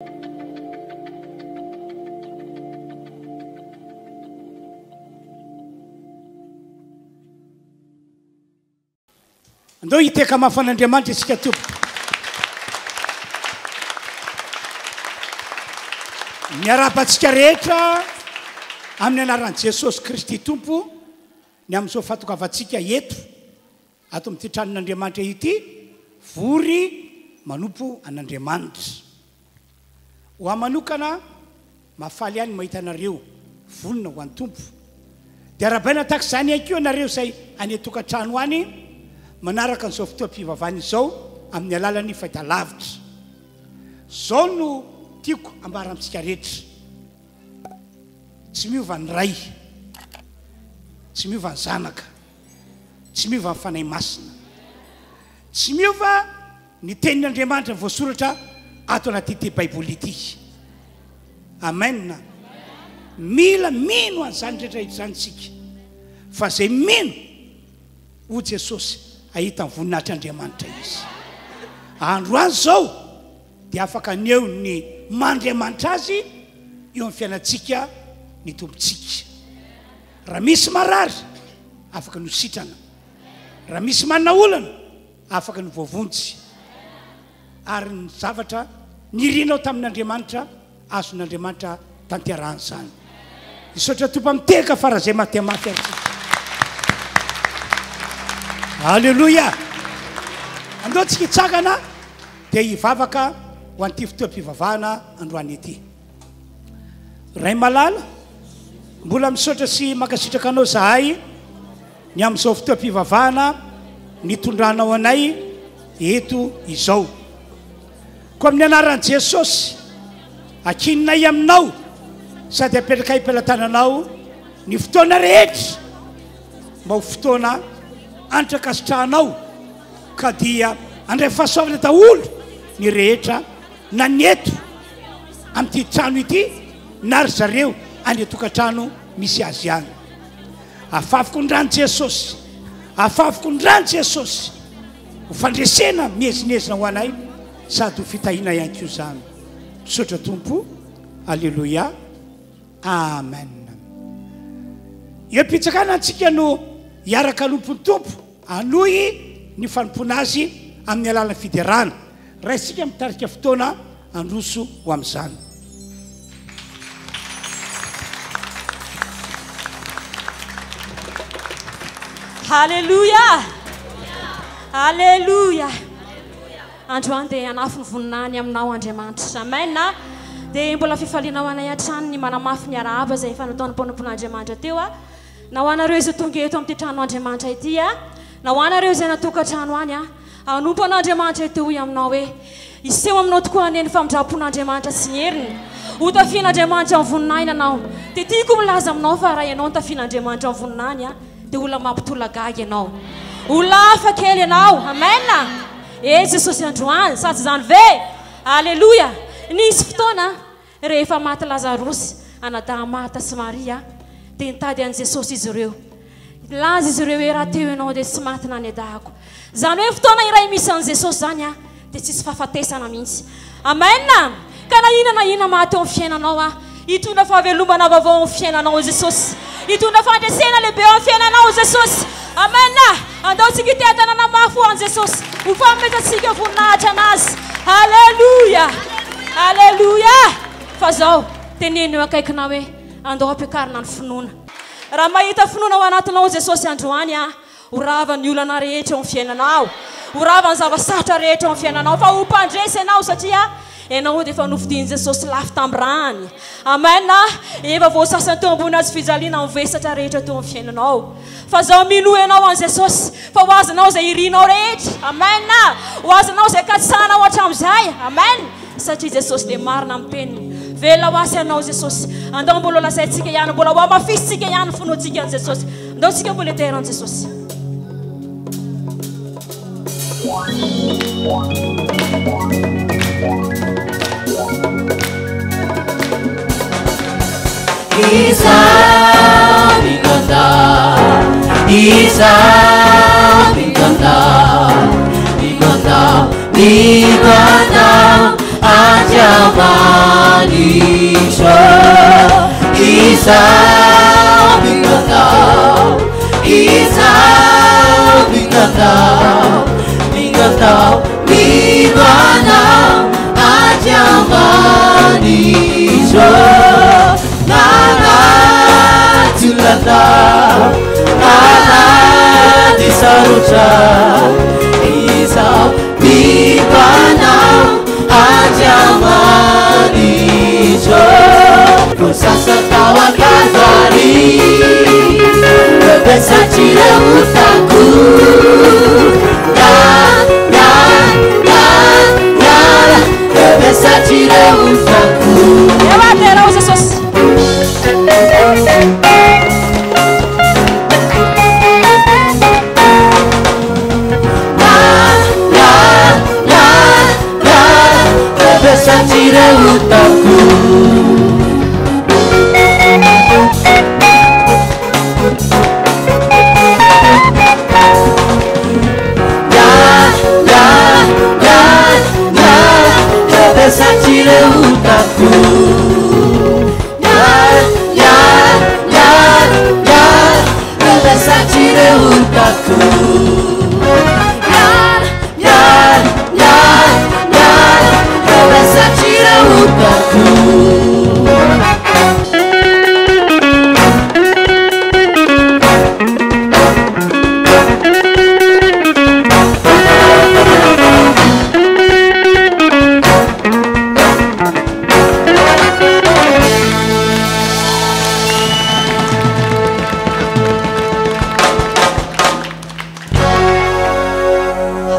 Andao hiteka mafy an'Andriamanitra isika tompoko. Miarahaba antsika rehetra amin'ny anaran'i Jesosy Kristy Tompo ny amin'izao fahatongavantsika eto ato amin'ity tranon'Andriamanitra ity, vory manompo an'Andriamanitra. Ho ahy manokana, mahafaly ahy ny mahita anareo vonona ho an'ny Tompo. Dia arahabaina tahaka izany ihany koa ianareo izay any an-tokantrano any manaraka an'izao fotoam-pivavahana izao amin'ny alalan'ny fahitalavitra. Izao no tiako ambara amintsika rehetra, tsy miova ny Ray, tsy miova ny Zanaka, tsy miova ny Fanahy Masina, tsy miova Ny tenin' Andriamanitra voasoratra ato anatin'ity Baiboly ity. Amen. Mila mino an'izany rehetra izany isika. Fa izay mino, hoy Jesosy, hahita ny voninahitr'Andriamanitra izy. Androany izao dia afaka haneho ny maha Andriamanitra azy eo amin'ny fiainantsika ny Tompontsika. Raha misy marary, afaka ny ho sitrana. Raha misy manana olana, Afaka ny voavonjy ary ny zavatra nirinao tamin'Andriamanitra azon'Andriamanitra tanterahana izany. Misaotra Tompo amin'ny tehaka faran'izay mafy dia mafy antsika. Aleloia! Andao tsika hitsangana dia hivavaka ho an'ity fotoam-pivavahana androany ity. Ray malala, mbola misaotra sy mankasitraka anao zahay. Ny amin'izao fotoam-pivavahana nitondranao anay eto izao. Koa amin'ny anaran'i Jesosy, ankininay aminao sady apetrakay am-pelatananao ny fotoana rehetra mba ho fotoana antrankasitrahanao ka dia handray fahasoavana daholo ny rehetra na ny eto amin'ity trano ity na ry zareo any an-tokantrano misy azy any. Afafiko ny ran'i Jesosy, afafiko ny ran'i Jesosy ho fandresena miezinezina ho anay sady ho fitahiana ihany koa izany. Misaotra Tompo. Aleloia. Amen. Eo am-pitsakana antsika no hiaraka hanompo ny Tompo, hanohy ny fanompoana Azy amin'ny alalan'ny fiderana. Raisika mitarika fotoana handroso ho amin'izany. Haleloia! Haleloia! Androany dia hanafy ny voninahiny aminao Andriamanitra. Amen! Dia mbola fifaliana ho anay hatrany ny manamafy ny arahaba izay efa nataon'ny mpanompon'Andriamanitra teo. Na ho anareo izay tonga eto amin'ity tranon'Andriamanitra ity, na ho anareo izay natokantrano any. Hanompo an'Andriamanitra eto hoy aminao hoe, Hiseho aminao tokoa anie ny famindram-pon'Andriamanitra sy ny heriny. Hotafian'Andriamanitra amin'ny voninahiny ianao. Dia tiako milaza aminao fa raha ianao no tafian'Andriamanitra amin'ny voninahiny, dia olona mampitolagaga ianao. Olona hafa kely ianao. Amen! E Jesosy androany, sa tsy izany ve? Aleloia! Nisy fotoana, rehefa maty Lazarosy, anadahy Marta sy Maria, dia nitady an'i Jesosy izy ireo. Nilaza izy ireo hoe raha teo ianao dia tsy maty na ny adahako. Izany hoe fotoana iray misy an'i Jesosy izany an, dia tsisy fahafatesana mihitsy. Amen! Ka na inona na inona maha teo amin'ny fiainanao an, hitondra fahavelomana vaovao amin'ny fiainanao Jesosy. Hitondra fandresena lehibe eo amin'ny fiainanao Jesosy. Amen! Andao tsika hiteha-tanana mafy ho an'i Jesosy ho fanomezantsika voninahitra an'Azy. Aleloia! Aleloia! Fa zao, teneno eo akaikinao hoe, andao ampiakarina ny finoana. Raha mahita finoana ao anatinao Jesosy androany a, ho rava ny olana rehetra eo amin'ny fiainanao, ho rava ny zava-sarotra rehetra eo amin'ny fiainanao, fa ho mpandresy ianao satria ianao dia efa nofidin'i Jesosy lafo tamin'ny rany. Amen a! Efa voasasany teo ambony hazo fijaliana ny vesatra rehetra teo amin'ny fiainanao. Fa zao minoa ianao an'i Jesosy fa ho azonao izay irinao rehetra. Amen a! Ho azonao izay katsahanao hatramin'izay. Amen! Satria Jesosy dia marina amin'ny teniny. Velona ho asy ianao Jesosy. Andao mbola ho lazaintsika ihany, mbola ho hamafisintsika ihany ny finoantsika an'i Jesosy. Andao tsika mbola hidera an'i Jesosy. Iza mikanda, iza mikanda, mikanda, mikanda, Andriamanitra Izaho mino Anao Izaho mino Anao Mino Anao Mino Anao Andriamanitra Nanaty olana Nanaty sarotra Izaho mino Anao Andriamanitra Voasasa tao an-Kalvary Voavesatr'ireo otako La la la la la Voavesatr'ireo otako Ewa derao Jesosy. La la la la Voavesatr'ireo otako La la la la Voavesatr'ireo otako La la la la Voavesatr'ireo otako La la la la Voavesatr'ireo otako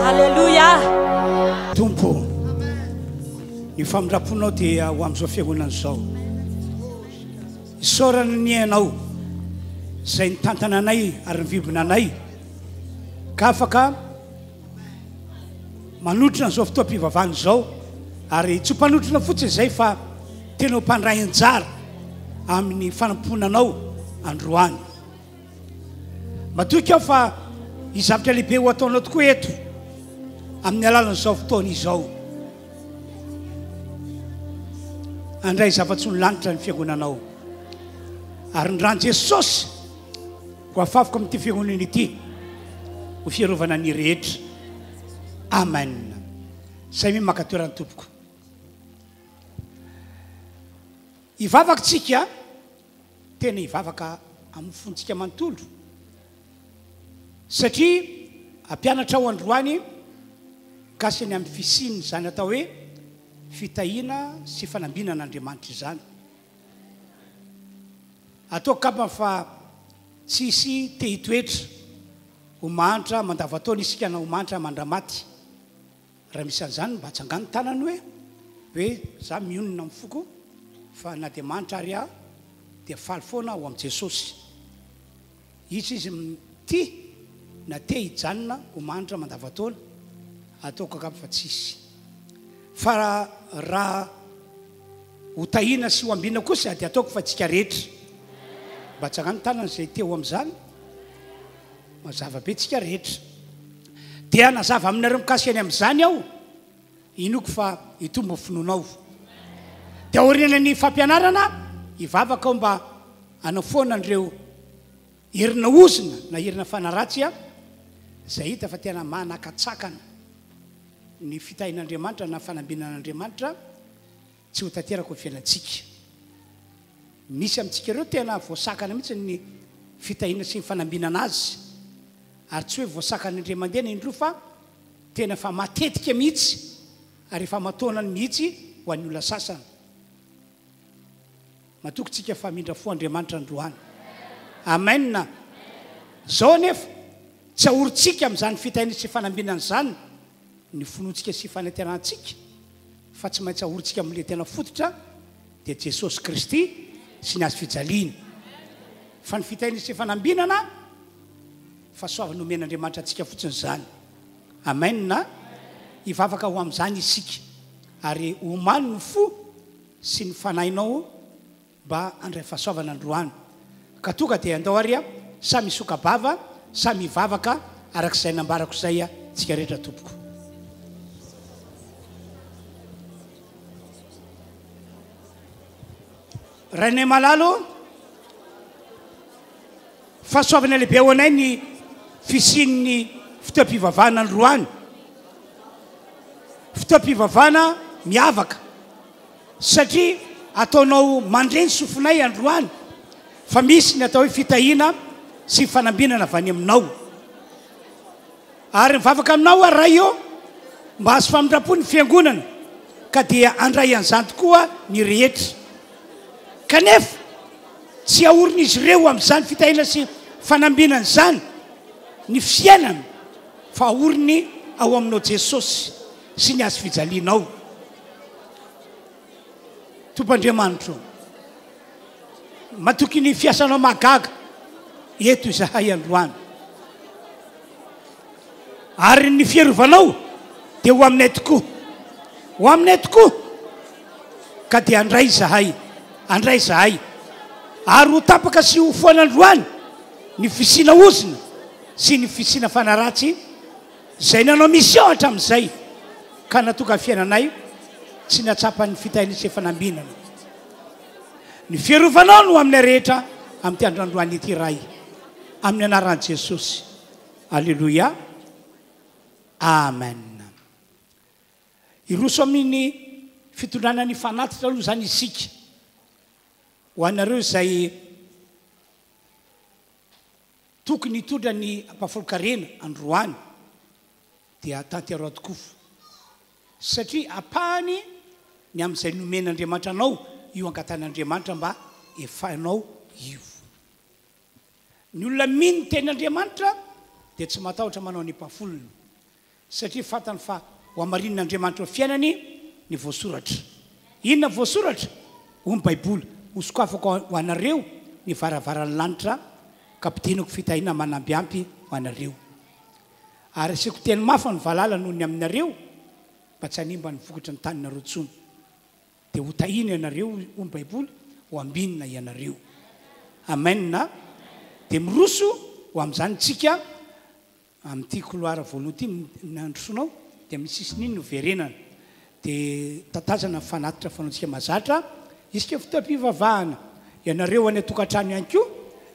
Alléluia. Tompo, ny famindram-ponao dia ho amin'izao fiangonana izao. Isaorana ny Anao izay nitantana anay ary nivibona anay ka afaka manotrona an'izao fotoam-pivavahana izao, ary tsy ho mpanotrona fotsiny izay fa tena ho mpandray anjara amin'ny fanompoana Anao androany. Matoky aho fa hisy zavatra lehibe ho ataonao tokoa eto amin'ny alalan'izao fotoana izao. Handray zava-tsoa ny lanitra ny fiangonanao. Ary ny ran'i Jesosy ho afafiko amin'ity fiangonana ity ho fiarovana ny rehetra. Amen. Samy maka toerana tompoko. Hivavaka tsika, tena hivavaka amin'ny fontsika manontolo. Satria hampianatra aho androany mikasika ny amin'ny fisian'izany atao hoe fitahiana sy fanambinana Andriamanitra izany. Ataoko angamba fa tsy hisy te hitoetra ho mahantra mandavantaona isika na ho mahantra mandramaty. Raha misy an'izany mba atsangano ny tanany hoe hoe za mionona amin'ny foko fa na dia mahantra ary aho dia faly foana aho amin'i Jesosy. Hisy izy tia na te hijanona ho mahantra mandavantaona? Ataoko angamba fa tsy hisy. Fa raha ho tahiana sy ho ambina kosa dia ataoko fa tsika rehetra. Mba tsangano tanana izay te ho amin'izany. Mazava be tsika rehetra. Dia hanazava aminareo mikasika ny amin'izany aho. Inoako fa hitombo ny finoanao. Dia aorianan'ny fampianarana, hivavaka aho mba hanafoana an'ireo herina ozona na herina fanahy ratsy izay hita fa tena manakatsakana ny fitahian'Andriamanitra na fanambinan'Andriamanitra tsy ho tanteraka ho fiainantsika. Misy amintsika ireo tena voasakana mihitsy ny fitahiana sy ny fanambinana azy, ary tsy hoe voasakana indray mandeha na indroa fa tena efa matetika mihitsy ary efa aman-taonany mihitsy ho an'ny olona sasany. Matoky tsika fa hamindra fo Andriamanitra androany. Amen. Zao anefa, tsy ahorintsika amin'izany fitahiana sy fanambinana izany ny finoantsika sy fanantenantsika fa tsy maintsy ahorintsika amin'ilay tena fototra dia Jesosy Kristy sy ny hazo fijaliany. Fa ny fitahiana sy fanambinana, fahasoavana omen'Andriamanitra antsika fotsiny izany. Amen. Hivavaka ho amin'izany isika ary omano ny fo sy ny fanahinao mba handray fahasoavana androany. Ka tonga dia andao ary samy hisoka-bava, samy hivavaka araka izay nambarako izay tsika rehetra tompoko. Rainay malala ô, fahasoavana lehibe ho anay ny fisian'ny fotoam-pivavahana androany. Fotoam-pivavahana miavaka satria ataonao mandre ny sofinay androany fa misy ny atao hoe fitahiana sy fanambinana avy any aminao. Ary mivavaka aminao aho Ray ô mba hahazo famindram-po ny fiangonana ka dia handray an'izany tokoa ny rehetra. Kanefa tsy haorin'izy ireo amin'izany fitahiana sy fanambinana izany ny fiainana fa haoriny ao aminao Jesosy sy ny hazo fijalianao. Tompo Andriamanitro ô, matoky ny fiasanao mahagaga eto izahay androany. Ary ny fiarovanao dia ho aminay tokoa. Ho aminay tokoa. Ka dia handray izahay, handray izahay. Ary ho tapaka sy ho foana androany ny fisiana ozona sy ny fisiana fanahy ratsy izay nanao mission hatramin'izay ka nahatonga ny fiainanay tsy nahatsapa ny fitahiana sy fanambinana. Ny fiarovanao no aminay rehetra amin'ity andro androany ity Ray. Amin'ny anaran'i Jesosy. Aleloia. Amen. Hiroso amin'ny fitondrana ny fanatitra aloha izany isika. Ho anareo izay tokony hitondra ny ampahafolon-karena androany dia tanteraho tokoa satria ampahany ny amin'izay nomen'Andriamanitra anao io angatahin'Andriamanitra mba efainao io. Ny olona mino ny tenin'Andriamanitra dia tsy matahotra manao ny ampahafolony Satria fantany fa ho hamarinin'Andriamanitra eo fiainany ny voasoratra. Inona ny voasoratra? Hoy ny Baiboly, Hosokafako ho anareo ny varavaran'ny lanitra, ka hampidinako fitahiana manambiampy ho anareo. Ary hasiako teny mafy ny valala noho ny aminareo, mba tsy hanimba ny vokatry ny taninareo intsony. Dia hotahiana ianareo, hoy ny Baiboly, ho ambinina ianareo. Amen. Dia miroso ho amin'izany isika. Amin'ity couloir voalohany ity ny androsoanao dia amin'ny sisiny iny no verenana. Dia tatazana ny fanatitra fanaontsika mahazatra isika fotoam-pivavahana. Ianareo any an-tokantrano ihany koa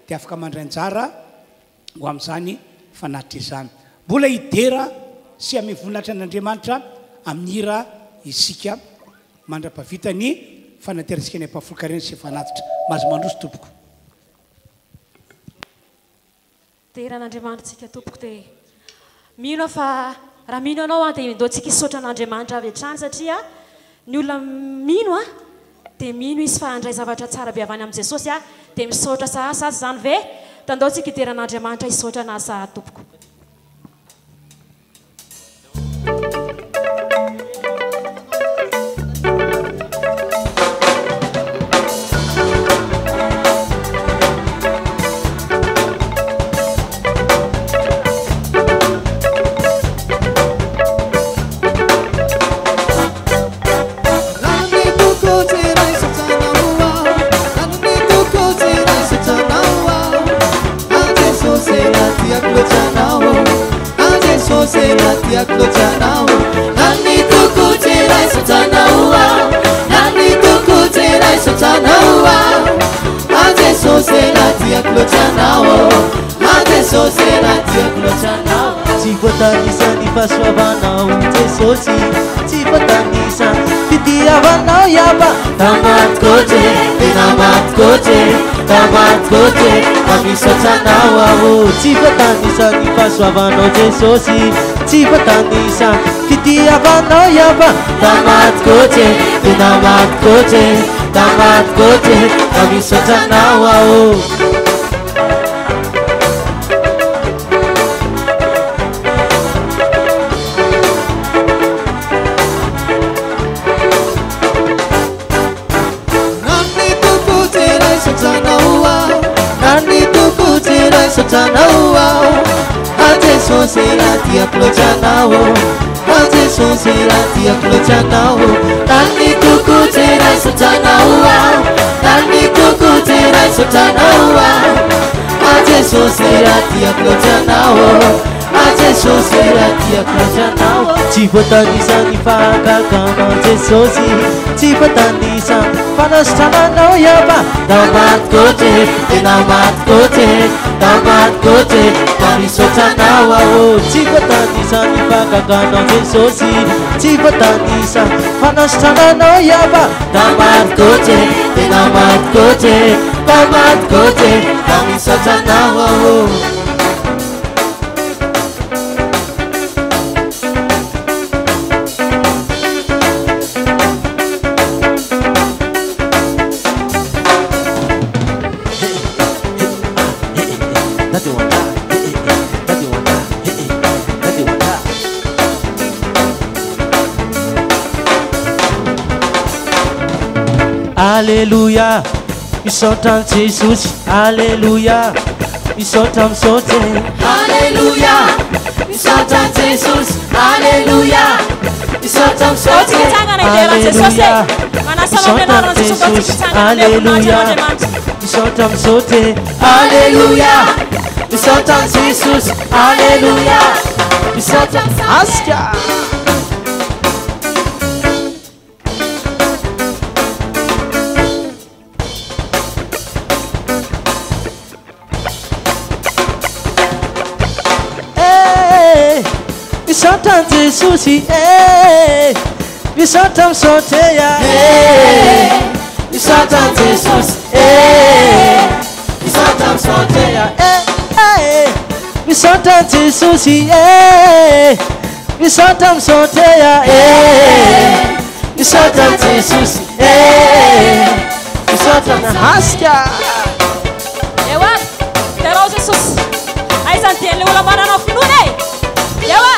dia afaka mandray anjara ho amin'izany fanatitra izany. Mbola hidera sy hamehy voninahitra an'Andriamanitra amin'ny hira isika mandra-pahavita ny fanaterantsika ny ampahafolon-karena sy fanatitra. Mahazo mandroso tompoko. Dera an'Andriamanitsika tompoko dia mino aho fa raha mino ianao an dia ndao tsika hisaotra an'Andriamanitra avy hatrany satria ny olona mino an dia mino izy fa handray zavatra tsara be avy any amin'i Jesosy an dia misaotra sahasa azy izany ve? Tandao tsika hidera an'Andriamanitra hisaotra an'azy sahady tompoko. Tsy voatanisa ny fahasoavanao Jesosy Tsy voatanisa fitiavanao Yaba Tamatikoche tena matikoche Tamatikoche fa misaotra anao aho Tsy voatanisa ny fahasoavanao Jesosy Tsy voatanisa fitiavanao Yaba Tamatikoche tena matikoche Tamatikoche fa misaotra anao aho Tsy voatanisa ny fahagaganao Jesosy Tsy voatanisa. Fanasitrananao Yaba Damatikote tena matikote Damatikote Ka misaotra anao aho Tsy voatanisa ny fahagaganao Jesosy Tsy voatanisa Fanasitrananao Yaba Damatikote tena matikote Damatikote Ka misaotra anao aho Aleloia, misaotra an'i Jesosy, Aleloia, misaotra misaotra e. Aleloia, misaotra an'i Jesosy, Aleloia, misaotra misaotra e. Aleloia, misaotra an'i Jesosy, Aleloia, misaotra misaotra e. Aleloia, misaotra an'i Jesosy, Aleloia, misaotra misaotra e. Asika! Eh, misaotra an'i Jesosy eh, misaotra misaotra ya Eh, misaotra an'i Jesosy eh, misaotra misaotra ya eh, eh, misaotra an'i Jesosy eh, misaotra misaotra ya eh, misaotra an'i Jesosy eh, misaotra hasika. Ewa, derao Jesosy. Aiza ny dian'ilay olona manana finoana e? Ewa.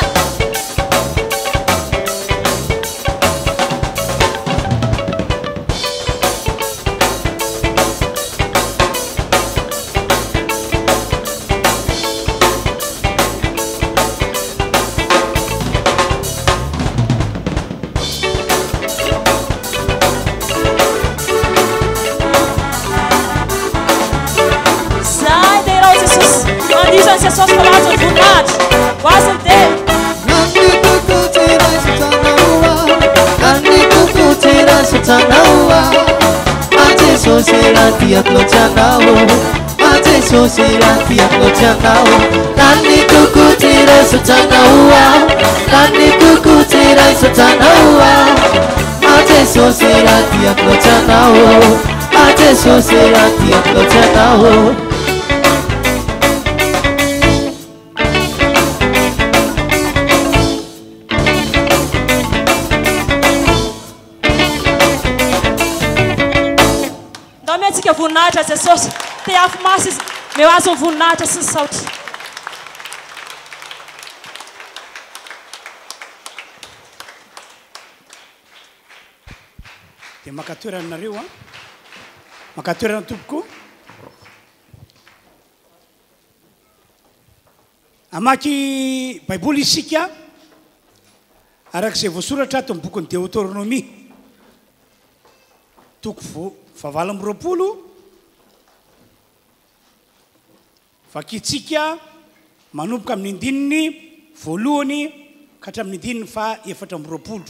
Zay derao Jesosy. Mandiso an'i Jesosy fa ho azy ny voninahitra. Ho azy ny dera. Ndao omentsika voninahitra Jesosy. Tehafo masy izy. Omeo azy ny voninahitra sy ny saotra. Dia maka toerana nareo an. Maka toerana tompoko. Hamaky Baiboly isika araka izay voasoratra ato amin'ny bokin'ny Deoteronomia, toko fahavalo amby roapolo, vakintsika manomboka amin'ny andininy voalohany ka hatramin'ny andininy faha 24.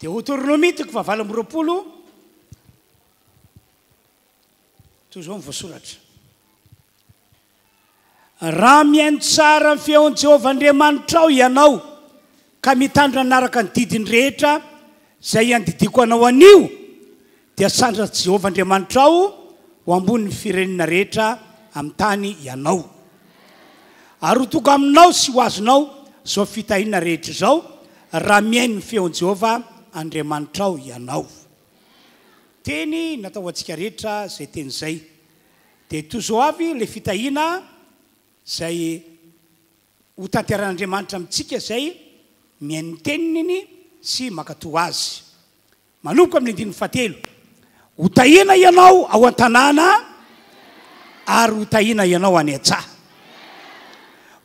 Deoteronomia toko fahavalo amby roapolo, toy izao ny voasoratra. Raha mihaino tsara ny feon'i Jehovah Andriamanitrao ianao, ka mitandrina hanaraka ny didiny rehetra izay andidiako anao anio, dia sandratr'i Jehovah Andriamanitrao ho ambonin'ny firenena rehetra amin'ny tany ianao. Ary ho tonga aminao sy ho azonao izao fitahiana rehetra izao, raha mihaino ny feon'i Jehovah Andriamanitrao ianao. Teny natao ho antsika rehetra izay teny izay. Dia toy izao avy ilay fitahiana izay ho tanterahin'Andriamanitra amintsika izay mihaino ny teniny sy mankatò azy. Manomboka amin'ny andininy fahatelo, Ho tahiana ianao ao an-tanàna ary ho tahiana ianao any an-tsaha.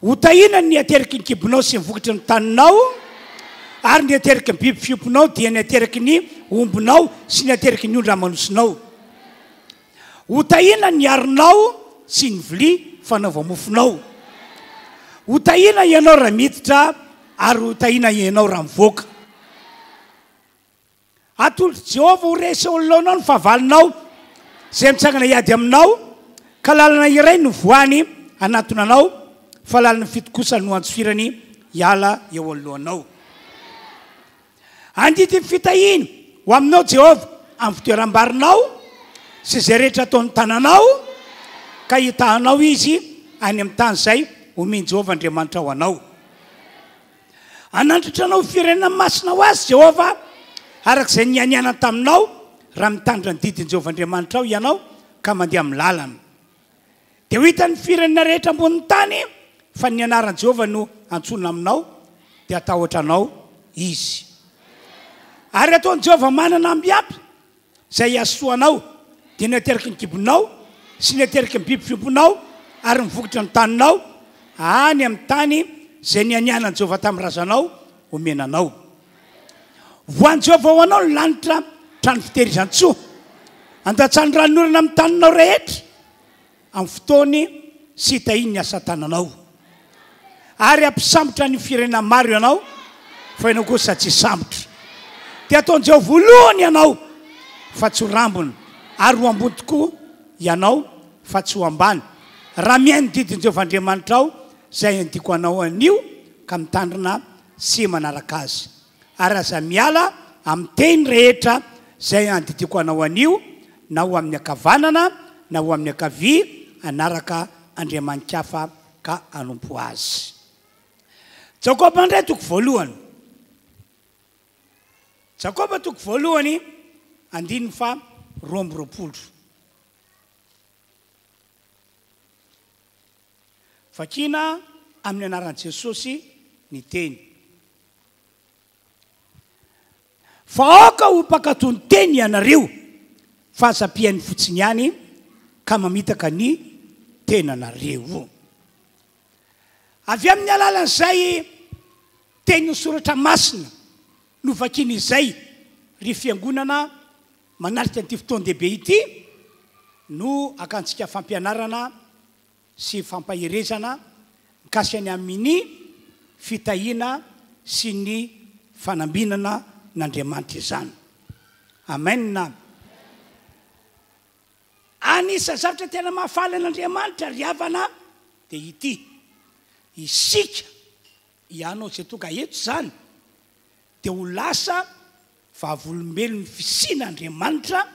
Ho tahiana ny ateraky ny kibonao sy ny vokatry ny taninao ary ny ateraky ny biby fiompinao dia ny ateraky ny ombinao sy ny ateraky ny ondry aman'osinao. Ho tahiana ny arinao sy ny vilia fanaova-mofonao. Ho tahiana ianao raha miditra ary ho tahiana ianao raha mivoaka. Atolotr'i Jehovah ho resy eo anoloanao ny fahavalonao, izay mitsangana hiady aminao, ka lalana iray no voany hanatona anao, fa lalana fito kosa no antsofirany hiala eo anoloanao. Handidy ny fitahiany ho aminao Jehovah amin'ny fitoeram-barinao sy izay rehetra ataon'ny tananao, ka hitahanao izy any amin'ny tany izay omen'i Jehovah Andriamanitrao anao. Hanandratra anao ho firenena masina ho azy Jehovah, araka izay nianianany taminao, raha mitandrina ny didin'i Jehovah Andriamanitrao ianao ka mandeha amin'ny lalany. Dia ho hitan'ny firenena rehetra ambonin'ny tany fa ny anaran'i Jehovah no antsoina aminao, dia hatahotra anao izy. Ary hataon'i Jehovah manana amby ampy izay hihasoanao, dia ny ateraky ny kibonao sy ny ateraky ny biby fiompinao ary ny vokatry ny taninao, any amin'ny tany izay nianianan'i Jehovah tamin'ny razanao homena anao. Voan'i Jehovah ho anao ny lanitra, trano fitehirizan-tsoa. Andatsahany ranonorana amin'ny taninao rehetra, amin'ny fotoany sy hitahiany ny asa-tananao. Ary hampisambotra ny firenena maro ianao, fa ianao kosa tsy hisambotra. Dia hataon'i Jehovah ho lohany ianao, fa tsy ho rambony, ary ho ambony tokoa ianao, fa tsy ho ambany, raha mihaino ny didin'i Jehovah Andriamanitrao, izay andiako anao anio, ka mitandrina sy manaraka azy. Ary aza miala amin'ny teny rehetra izay andidiako anao anio, na ho amin'ny ankavanana na ho amin'ny ankavia, hanaraka andriamani-kafa ka hanompo azy. Jakoba indray toko voalohany. Jakoba toko voalohany, andininy faha 22. Vakina amin'ny anaran'i Jesosy ny teny. Fa aoka ho mpankatò ny teny ianareo, fa aza mpihaino fotsiny ihany ka mamitaka ny tenanareo. Avy amin'ny alalan'izay tenin'ny Soratra Masina novakina izay, ry Fiangonana manatrika an'ity fotoan-dehibe ity, no hakantsika fampianarana sy fampaherezana mikasika ny amin'ny fitahiana sy ny fanambinana n'Andriamanitra izany. Amen. Anisan'ny zavatra tena mahafaly an'Andriamanitra ry havana dia ity, isika, ianao izay tonga eto izany dia ho lasa Vavolombelon'ny fisian'Andriamanitra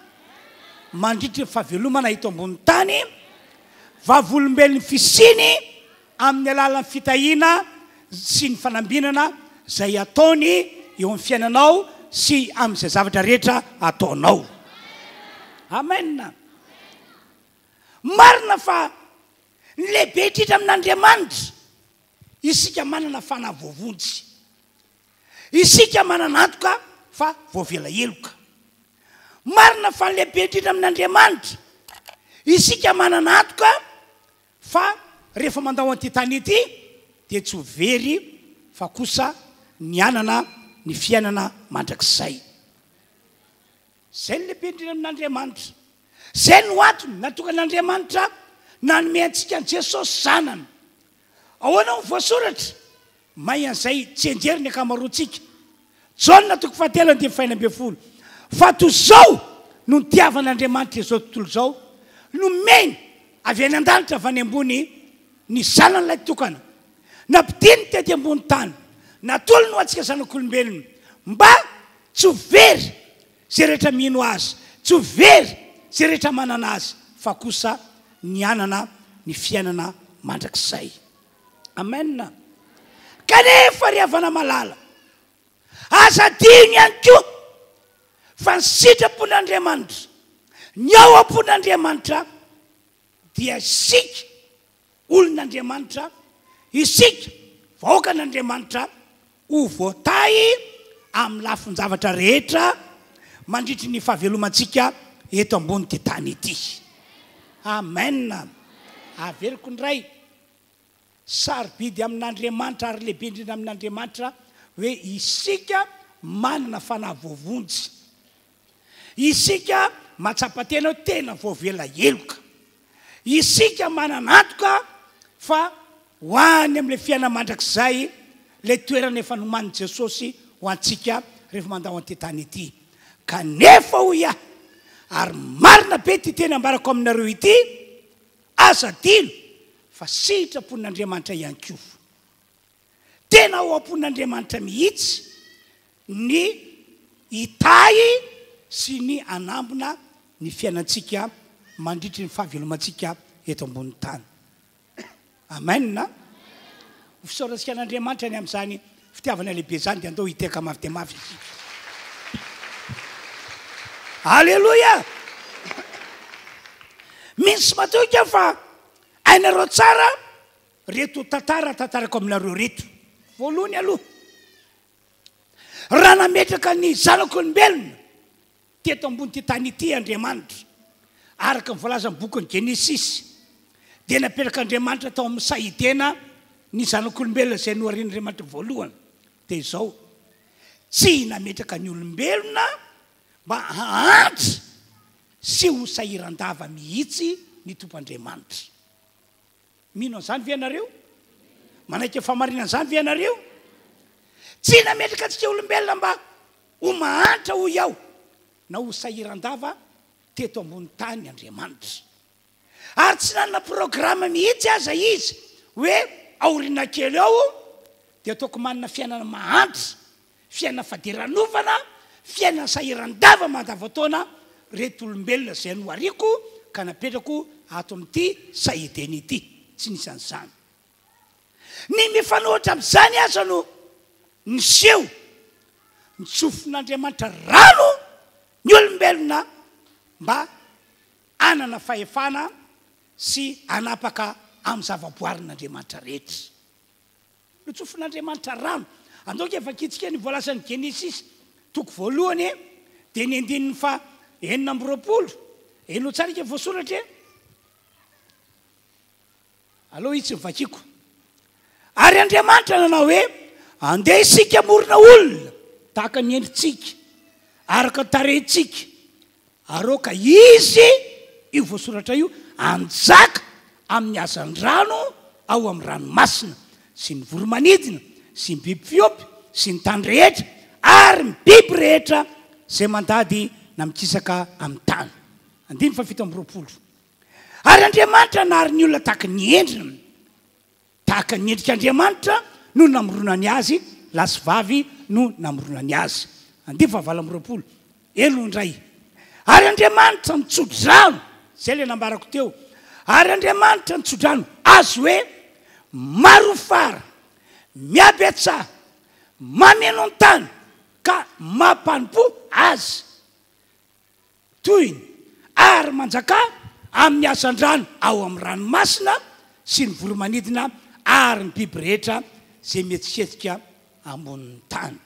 mandritry ny fahavelomana eto ambony tany, vavolombelon'ny fisiany amin'ny alalan'ny fitahiana sy ny fanambinana izay ataony eo amin'ny fiainanao sy amin'izay zavatra rehetra ataonao. Amen. Marina fa ny lehibe indrindra amin'Andriamanitra, isika manana fanahy voavonjy. Isika manana antoka fa voavela heloka. Marina fa ny lehibe indrindra amin'Andriamanitra, isika manana antoka fa rehefa mandao an'ity tany ity dia tsy ho very fa kosa ny hanana ny fiainana mandrakizay. Izay no lehibe indrindra amin'Andriamanitra. Izay no antony natokan'Andriamanitra nanome antsika an'i Jesosy Zanany. Ahoana no voasoratra? May an'izay tsianjery ny ankamaroantsika. Jaona toko fahatelo andininy fahenina ambin'ny folo. Fa toy izao no nitiavan'Andriamanitra izao tontolo izao, nomeny avy any an-danitra avy any ambony ny Zanany lahitokana, nampidininy tety ambony tany, natolony ho antsika zanak'olombelona, mba tsy ho very izay rehetra mino Azy, tsy ho very izay rehetra manana Azy, fa kosa ny hanana ny fiainana mandrakizay. Amen. Kanefa ry havana malala, aza adino ihany koa fa ny sitrapon'Andriamanitra, ny ao am-pon'Andriamanitra dia isika olon'Andriamanitra, isika vahoakan'Andriamanitra ho voatahy amin'ny lafin-javatra rehetra mandritry ny fahavelomantsika eto ambonin'ity tany ity. Amen. Averiko indray, sarobidy amin'Andriamanitra ary lehibe indrindra amin'Andriamanitra hoe isika manana fanahy voavonjy. Isika mahatsapa tena hoe tena voavela heloka. Isika manana antoka fa ho any amin'ilay fiainana mandrakizay, ilay toerana efa nomanin'i Jesosy ho antsika rehefa mandao an'ity tany ity. Kanefa hoy aho, ary marina be ity teny ambarako aminareo ity, aza adino fa sitrapon'Andriamanitra ihany koa. Tena ao am-pon'Andriamanitra mihitsy ny hitahy sy ny hanambina ny fiainantsika mandritry ny fahavelomantsika eto ambonin'ny tany. Amen. Ho fisaorantsika an'Andriamanitra ny amin'izany fitiavana lehibe izany dia andao hitehaka mafy dia mafy isika. Aleloia! Mino sy matoky aho fa hainareo tsara reto tantara tantarako aminareo reto. Voalohany aloha, raha nametraka ny zanak'olombelona teto ambonin'ity tany ity Andriamanitra, araka ny voalazan'ny bokin'ny Genesisy, dia napetrak'Andriamanitra tao amin'ny saha Edena ny zanak'olombelona izay noharian'Andriamanitra voalohany. Dia izao, tsy nametraka ny olombelona mba hahantra sy ho sahiran-dava mihitsy ny Tompo Andriamanitra. Mino an'izany ve ianareo? Manaiky ny fahamarinan'izany ve ianareo? Tsy nametraka antsika olombelona mba ho mahantra, hoy aho, na ho sahiran-dava teto ambony tany Andriamanitra. Ary tsy nanana programa mihitsy aza Izy hoe aoriana kely ao dia ataoko manana fiainana mahantra, fiainana fadiranovana, fiainana sahiran-dava mandavantaona reto olombelona izay nohariako ka napetrako ato amin'ity saha Edena ity. Tsy nisy an'izany. Ny mifanohitra amin'izany aza no niseho. Nitsofin'Andriamanitra rano ny olombelona mba hanana fahefana sy hanapaka amin'ny zavaboarin'Andriamanitra rehetra. Notsofin'Andriamanitra rano. Andao ange vakintsika ny voalazan'ny Genesisy toko voalohany e, dia ny andininy faha 26. Henoy tsara ange voasoratra e. Aleo itsy ny vakiko. Ary Andriamanitra nanao hoe, Andeha isika hamorona olona tahaka ny endritsika, araka ny tarehintsika, ary aoka izy, io voasoratra io, hanjaka amin'ny hazandrano ao amin'ny ranomasina, sy ny voro-manidina, sy ny biby fiompy, sy ny tany rehetra, ary ny biby rehetra izay mandady na mikisaka amin'ny tany. Andininy faha-27. Ary Andriamanitra nahary ny olona tahaka ny endriny. Tahaka ny endrik'Andriamanitra no namoronany azy, lahy sy vavy no namoronany azy. Andininy faha-28. Elo indray. Ary Andriamanitra nitso-drano, izay ilay nambarako teo, ary Andriamanitra nitso-drano azy hoe, Marofara, mihabetsaha, mameno ny tany, ka mampanompo azy. Tohiny, ary manjakà amin'ny hazandrano ao amin'ny ranomasina sy ny voro-manidina ary ny biby rehetra izay mihetsiketsika ambonin'ny tany.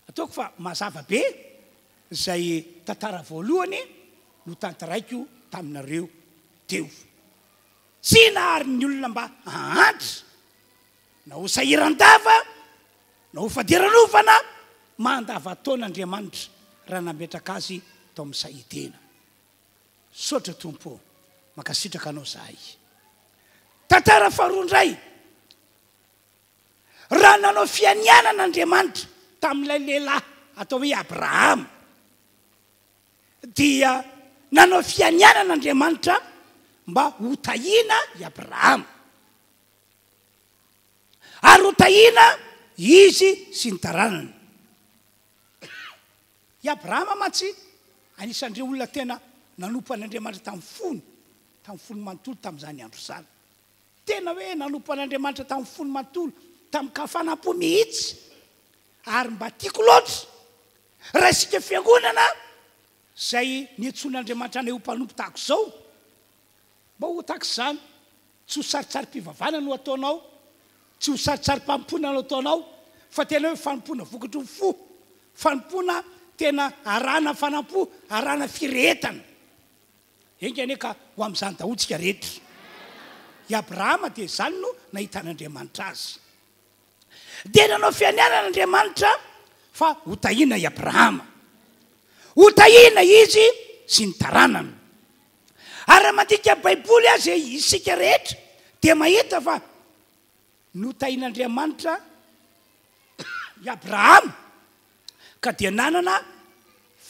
Ataoko fa mazava be izay tantara voalohany notantaraiko taminareo teo. Tsy nahary ny olona mba hahantra na ho sahiran-dava na ho fadiranovana mandavantaona Andriamanitra raha nametraka azy tao amin'ny saha Edena. Misaotra Tompo ô, mankasitraka Anao zahay. Tantara faharoa indray, raha nanao fianianana Andriamanitra tamin'ilay lehilahy atao hoe Abrahama, dia nanao fianianana Andriamanitra mba hotahiana i Abrahama. Ary hotahiana izy sy ny taranany. I Abrahama mantsy anisan'ireo olona tena nanompo an'Andriamanitra tamin'ny fony, tamin'ny fony manontolo tamin'izany andro izany. Tena hoe nanompo an'Andriamanitra tamin'ny fony manontolo, tamin-kafanam-po mihitsy. Ary mba tiako loatra raha isika fiangonana izay niantsoan'Andriamanitra anay ho mpanompo tahaka izao, Mba ho tahaka izany, tsy ho sarintsarim-pivavahana no ataonao, tsy ho sarintsarim-panompoana no ataonao, fa tena hoe fanompoana vokatry ny fo, fanompoana tena arahana hafanam-po, arahana firehetana. Enga anie ka ho amin'izany daholo isika rehetra. I Abrahama dia izany no nahitan'Andriamanitra azy. Dia nanao fianianana Andriamanitra fa hotahiana i Abrahama. Hotahiana izy sy ny taranany. Ary raha mandika Baiboly aza isika rehetra dia mahita fa notahin'Andriamanitra i Abrahama ka dia nanana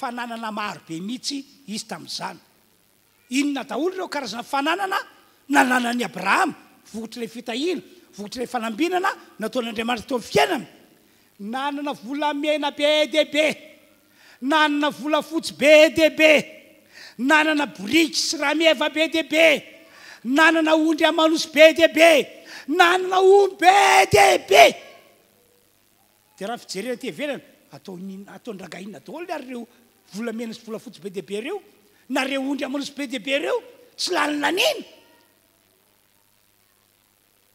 fananana maro be mihitsy izy tamin'izany. Inona daholo ireo karazana fananana nananan'i Abrahama, vokatr'ilay fitahiana, vokatr'ilay fanambinana nataon'Andriamanitra teo amin'ny fiainany? Nanana volamena be dia be, nanana volafotsy be dia be, nanana boriky sy rameva be dia be, nanana ondry aman'osy be dia be, nanana omby be dia be. Dia raha fijerena aty ivelany, ataony ataon-drangahy inona daholo ary ireo volamena sy volafotsy be dia be ireo, na ireo ondry aman'osy be dia be ireo, tsy lany laniana.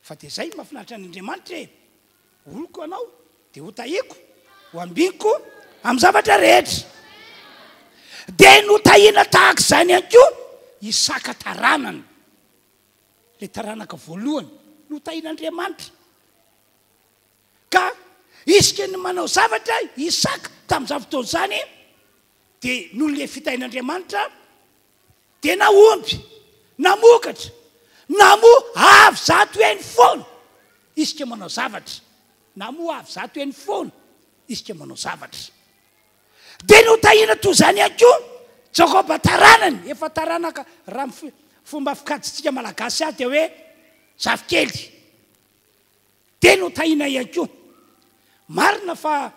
Fa dia izay no mahafinaritra an'Andriamanitra e! Oloko ianao, dia hotahiako, ho ambiniko amin'ny zavatra rehetra. Dia notahiana tahaka izany ihany koa Isaka taranany, ilay taranaka voalohany notahian'Andriamanitra. Ka isika ny manao zavatra Isaka tamin'izany fotoana izany dia noho ilay fitahian'Andriamanitra dia nahomby, namokatra, namoa avy zato heny foana isika manao zavatra, namoa avy zato heny foana isika manao zavatra. Dia notahiana toy izany ihany koa Jakoba taranany, efa taranaka raha ny fomba fikajintsika malagasy azy dia hoe zafikely. Dia notahiana ihany koa. Marina fa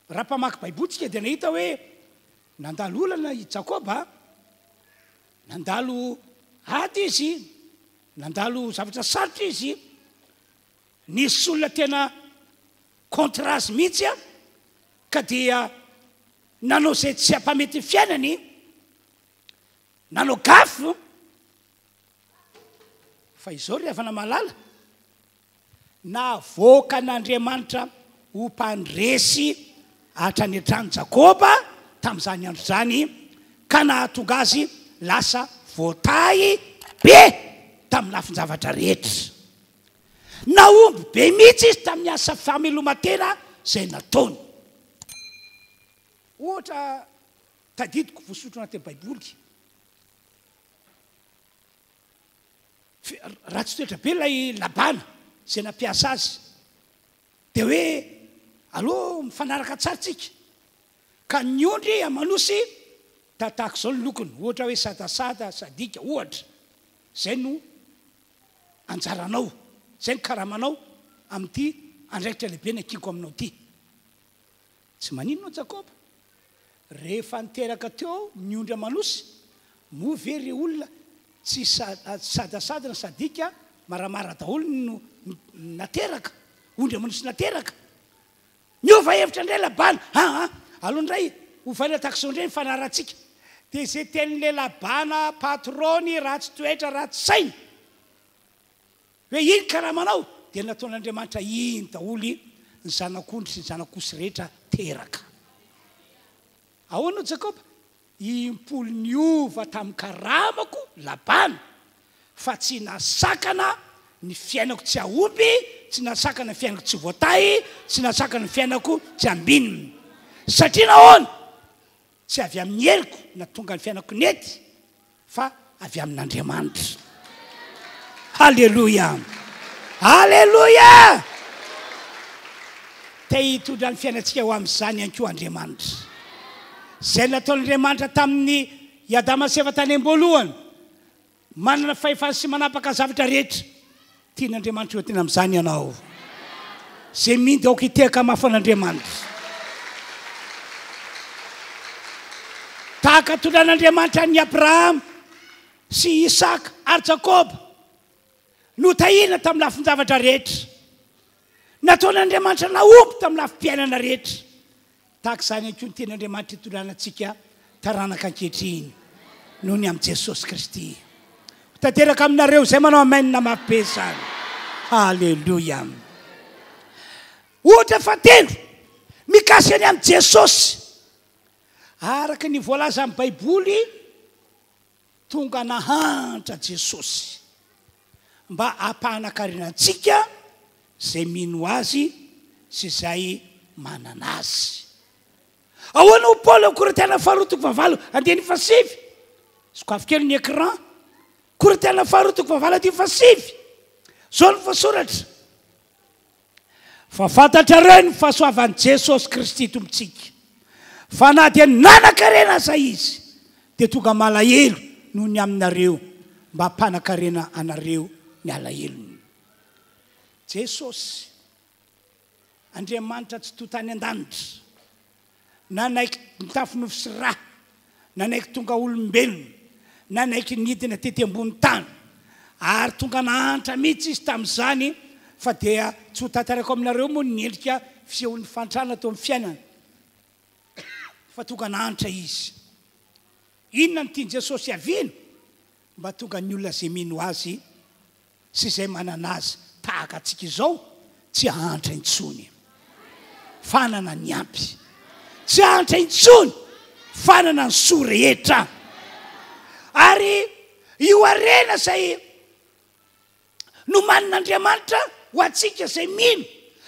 raha mpamaky Baiboly tsika dia nahita hoe nandalo olana i Jakoba, nandalo ady izy, nandalo zavatra sarotra izy, nisy olona tena contre azy mihitsy ka dia nanao izay tsy hampamety ny fiainany, nanao gaffe. Fa izao ry havana malala, navoakan'Andriamanitra ho mpandresy hatrany hatrany Jakoba tamin'izany andro izany, ka nahatonga azy lasa voatahy be tamin'ny lafin-javatra rehetra. Nahomby be mihitsy izy tamin'ny asa fameloman-tena izay nataony. Ohatra tadidiko voasotro anatin'ny Baiboly. Ratsy toetra be ilay Labana izay nampiasa azy. Dia hoe aleo mifanaraka tsara tsika. Ka ny ondry aman'osy tahaka izao ny lokony, ohatra hoe sadasada, sadika, ohatra. Izay no anjaranao, izay no karamanao amin'ity andraikitra lehibe nakiako aminao ity. Tsy maninona Jakoba. Rehefa niteraka teo ny ondry aman'osy, moa ve re olona tsy sadasada na sadika maramara daholo no nateraka, ondry aman'osy nateraka? Niova hevitra indray Labana, aa, aleo indray ovaina tahaka izao indray ny fanarahantsika. Dia izay tenin'ilay Labana patron-ny ratsy toetra, ratsy saina. Hoe iny karamanao dia nataon'Andriamanitra iny daholo ny zanak'ondry sy ny zanak'osy rehetra teraka. Ahoana hoy Jakoba? Impolo niova tamin'ny karamako Labana, fa tsy nasakana ny fiainako tsy hahomby, tsy nasakana ny fiainako tsy voatahy, tsy nasakana ny fiainako tsy hambinina. Satria nahoana? Tsy avy amin'ny heriko nahatonga ny fiainako nety fa avy amin'Andriamanitra. Haleloia! Haleloia! Te hitondra ny fiainantsika ho amin'izany ihany koa Andriamanitra. Izay nataon'Andriamanitra tamin'ny i Adama sy Eva tany am-boalohany. Manana fahefana sy manapaka ny zavatra rehetra. Tian'Andriamanitra ho entina amin'izany ianao. Izay mino dia aoka hitehaka mafy an'Andriamanitra. Tahaka tondran'Andriamanitra an'i Abrahama sy Isaka ary Jakoba. Notahina tamin'ny lafin-javatra rehetra. Nataon'Andriamanitra nahomby tamin'ny lafim-piainana rehetra. Tahaka izany ihany koa ny tenin'Andriamanitra itondrana antsika taranaka ankehitriny noho ny amin'i Jesosy Kristy. Ho tanteraka aminareo izay manao amen mafy be izany. Haleloia. Ohatra fahatelo mikasika ny amin'i Jesosy. Araka ny voalazan'ny Baiboly, Tonga nahantra Jesosy mba hampahanan-karena antsika izay mino Azy sy izay manana Azy. Ahoana hoy Paoly ao Korintiana faharoa toko fahavalo andininy fahasivy? Sokafy kely ny écran. Korintiana faharoa toko fahavalo andininy fahasivy. Izao no voasoratra. Fa fantatrareo ny fahasoavan'i Jesosy Kristy Tompontsika. Fa na dia nanan-karena aza izy, dia tonga malahelo noho ny aminareo, mba hampanan-karena anareo ny alahelony. Jesosy, Andriamanitra Tsitoha tany an-danitra, nanaiky nitafy nofo sy ra, nanaiky tonga olombelona, nanaiky nidina tety ambony tany, ary tonga nahantra mihitsy izy tamin'izany, fa dia tsy ho tantaraiko aminareo moa ny endrika fisehon'ny fahantrana teo amin'ny fiainany, fa tonga nahantra izy. Inona no tian'i Jesosy hiaviana? Mba tonga ny olona izay mino Azy sy izay manana azy tahaka antsika izao tsy hahantra intsony. Fanana ny ampy. Tsy hahantra intsony, fanana ny soa rehetra. Ary io harena izay nomanin'Andriamanitra ho antsika izay mino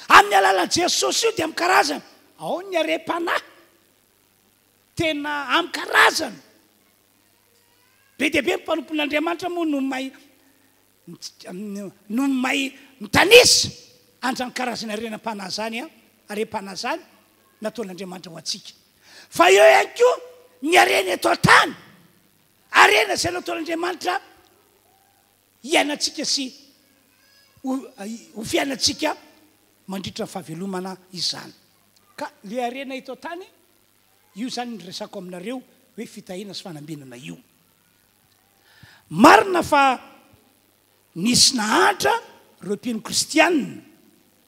amin'ny alalan'i Jesosy io dia amin'ny karazany. Ao ny harem-panahy. Tena amin'ny karazany. Be dia be ny mpanompon'Andriamanitra moa no mahay no mahay mitanisa an'izany karazana harena-panahy izany, harem-panahy izany nataon'Andriamanitra ho antsika. Fa eo ihany koa ny harena eto an-tany, harena izay nataon'Andriamanitra hiainantsika sy ho ho fiainantsika mandritra ny fahavelomana izany. Ka ilay harena eto an-tany Io izany ny resako aminareo hoe fitahiana sy fanambinana io. Marina fa nisy nahantra ireo mpino kristianina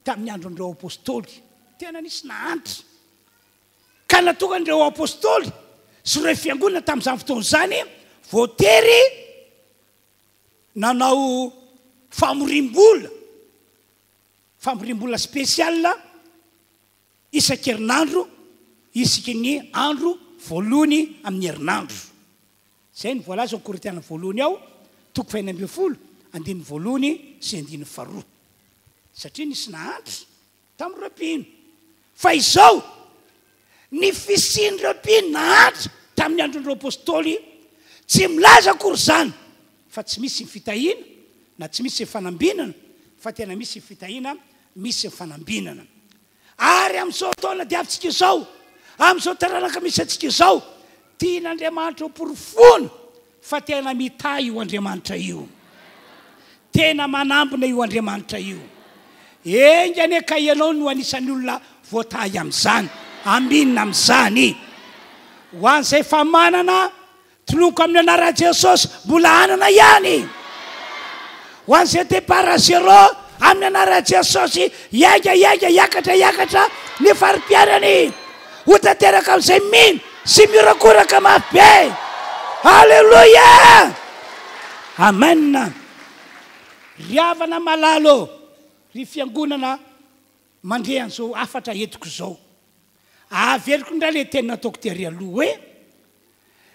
tamin'ny andron'ireo apostoly. Tena nisy nahantra. Ka nahatonga an'ireo apostoly sy ireo fiangonana tamin'izany fotoana izany voatery nanao famoriam-bola, famoriam-bola spécial Isan-kerinandro, isaky ny andro voalohany amin'ny herinandro. Izay no voalaza ao Korintiana voalohany ao, toko fahenina ambinifolo, andininy voalohany sy andininy faharoa. Satria nisy nahantra tamin'ireo mpino. Fa izao, ny fisian'ireo mpino nahantra tamin'ny andron'ireo apostoly, tsy milaza akory izany fa tsy misy ny fitahiana na tsy misy ny fanambinana, fa tena misy ny fitahiana, misy ny fanambinana. Ary amin'izao taona diavintsika izao, amin'izao taranaka misy antsika izao, tian'Andriamanitra ho porofoina fa tena mitahy io Andriamanitra io. Tena manambina io Andriamanitra io. Enga anie ka ianao no anisan'ny olona voatahy amin'izany. Amina amin'izany. Ho an'izay efa manana Tononiko amin'ny anaran'i Jesosy, mbola hanana ihany. Ho an'izay départ à zéro, amin'ny anaran'i Jesosy, hiainga, hiainga, hiakatra, hiakatra ny fari-piainany. Ho tanteraka amin'izay mino sy mihorakoraka mafy be. Alléluia! Amen. Ry havana malala ô, ry fiangonana mandre an'izao hafatra entiko izao. Averiko indray ilay teny nataoko tery aloha hoe,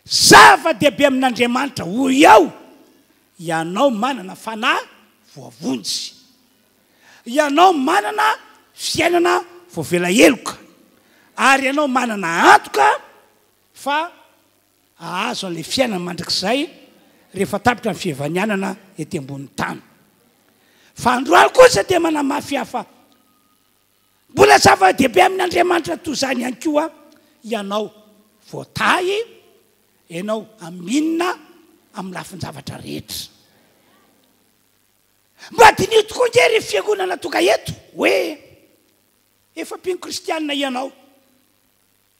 Zava-dehibe amin'Andriamanitra, hoy aho, ianao manana fanahy voavonjy. Ianao manana fiainana voavela heloka. Ary ianao manana antoka fa hahazo an'ilay fiainana mandrakizay rehefa tapitra ny fivanianana ety ambonin'ny tany. Fa androany kosa dia manamafy aho fa Mbola zava-dehibe amin'Andriamanitra toy izany ihany koa ianao voatahy, ianao aminina amin'ny lafin-javatra rehetra. Mba diniho tokoa ange ry fiangonana tonga eto hoe efa mpino kristianina ianao.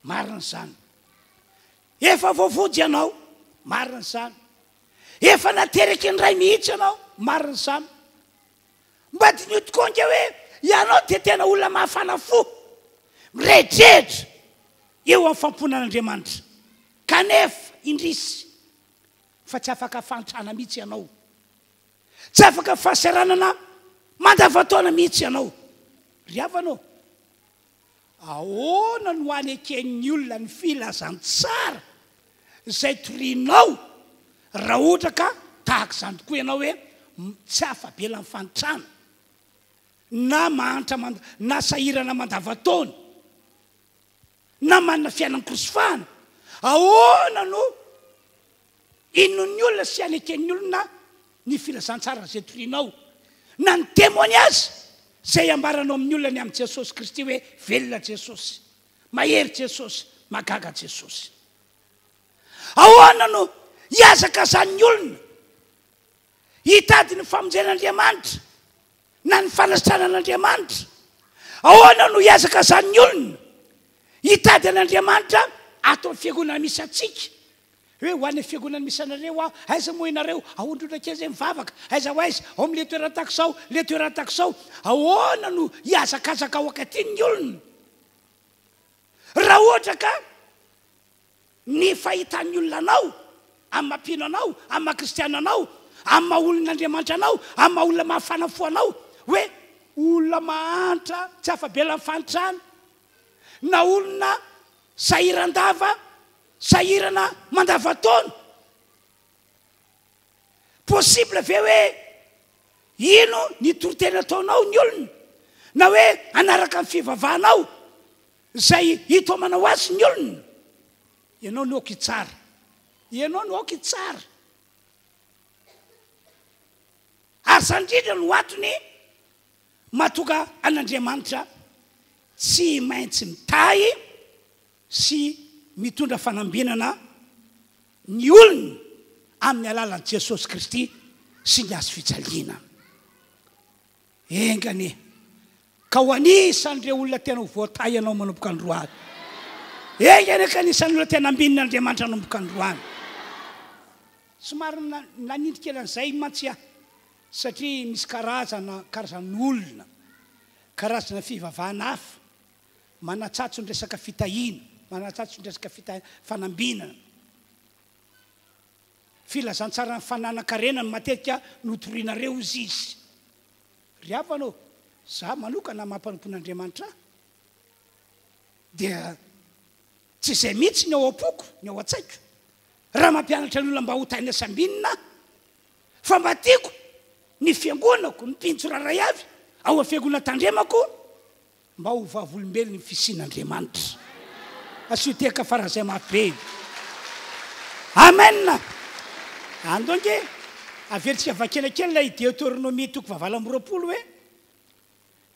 Marina izany. Efa voavonjy ianao. Marina izany. Efa nateraky ny Ray mihitsy ianao. Marina izany. Mba diniho tokoa ange hoe ianao dia tena olona mafana fo, miredredra eo amin'ny fanompoana an'Andriamanitra. Kanefa, indrisy, fa tsy afaka fahantrana mihitsy ianao. Tsy afaka fahasahiranana mandavantaona mihitsy ianao. Ry havana ô, Ahoana no haneken'ny olona ny filazantsara izay torianao raha ohatra ka tahaka izany tokoa ianao hoe tsy afa-bela amin'ny fahantrana na mahantra na sahirana mandavantaona na manana fiainan-korosifahana? Ahoana no Inoan'ny olona sy aneken'ny olona ny filazantsara izay torianao, na ny témoignage izay ambaranao amin'ny olona ny amin'i Jesosy Kristy hoe velona Jesosy, mahery Jesosy. Mahagaga Jesosy. Ahoana no hihazakazan'ny olona hitady ny famonjen'Andriamanitra na ny fanasitranan'Andriamanitra? Ahoana no hihazakazan'ny olona hitady an'Andriamanitra ato amin'ny fiangonana misy antsika? Hoe ho any fiangonana misy anareo aho, aiza moa ianareo? Ao Androndra kely izay mivavaka, aiza ho aiza? Ao amin'ilay toerana tahaka izao, ilay toerana tahaka izao. Ahoana no hihazakazaka ao akaty ny olona? Raha ohatra ka ny fahitan'ny olona anao, amin'ny maha mpino anao, amin'ny maha kristiana anao, amin'ny maha olon'Andriamanitra anao, amin'ny maha olona mafana fo anao, hoe olona mahantra tsy afa-bela amin'ny fahantrana, na olona sahiran-dava, sahirana mandavan-taona. Possible ve hoe hino ny toriteny ataonao ny olona, na hoe hanaraka ny fivavahanao izay hitaomanao azy ny olona? Ianao no aoka hitsara. Ianao no aoka hitsara. Ary izany indrindra no antony mahatonga an'Andriamanitra tsy maintsy mitahy sy mitondra fanambinana ny olony amin'ny alalan'i Jesosy Kristy sy ny hazo fijaliana. Enga anie ka ho anisan'ireo olona tena ho voatahy ianao manomboka androany. Enga anie ka anisan'ny olona tena ambinin'Andriamanitra hanomboka androany. Somary nanindry kely an'izay mantsy aho satria misy karazana karazan'olona, karazana fivavahana hafa Manatsatso ny resaka fitahiana, manatsatso ny resaka fita, fanambinana. Filazantsaran'ny fananan-karena no matetika notorianareo hozy izy. Ry havana ô, za manokana maha mpanompon'Andriamanitra ahy dia tsy izay mihitsy ny ao am-poko, ny ao an-tsaiko. Raha mampianatra ny olona mba ho tahiana sy ambinina aho, fa mba tiako ny fiangonako, ny mpino tsirairay avy ao amin'ny fiangonana tandremako, Mba ho vavolombelon'ny fisian'Andriamanitra. Asio tehaka faran'izay mafy be io. Amen! Andao ange averintsika vakiana kely ilay Deoteronomia toko fahavalo amby 20 hoe,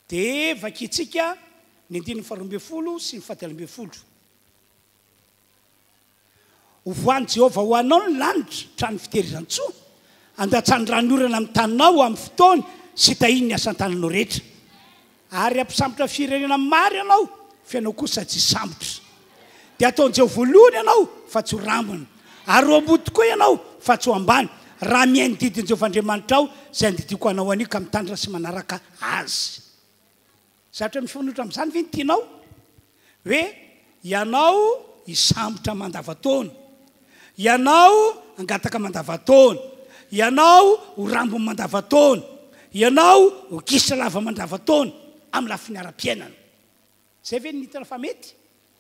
dia vakintsika ny andininy faharoa ambin'ny folo sy ny fahatelo ambin'ny folo. Hovoahan'i Jehovah ho anao ny lanitra, trano fitehirizan-tsoa, handatsany ranonorana amin'ny taninao amin'ny fotoany sy hitahiany ny asan-tananao rehetra. Ary hampisambotra firenena maro ianao, fa ianao kosa tsy hisambotra. Dia hataon'i Jehovah voalohany ianao, fa tsy ho rambony. Ary ho ambony tokoa ianao, fa tsy ho ambany, raha mihaino ny didin'i Jehovah Andriamanitrao, izay andidiako anao anio ka mitandrina sy manaraka azy. Zavatra mifanohitra amin'izany ve ny tianao? Hoe ianao hisambotra mandavantaona, ianao hangataka mandavantaona, ianao ho rambony mandavantaona, ianao ho gisitra lava mandavantaona amin'ny lafiny ara-piainana. Izay ve no hitanao fa mety?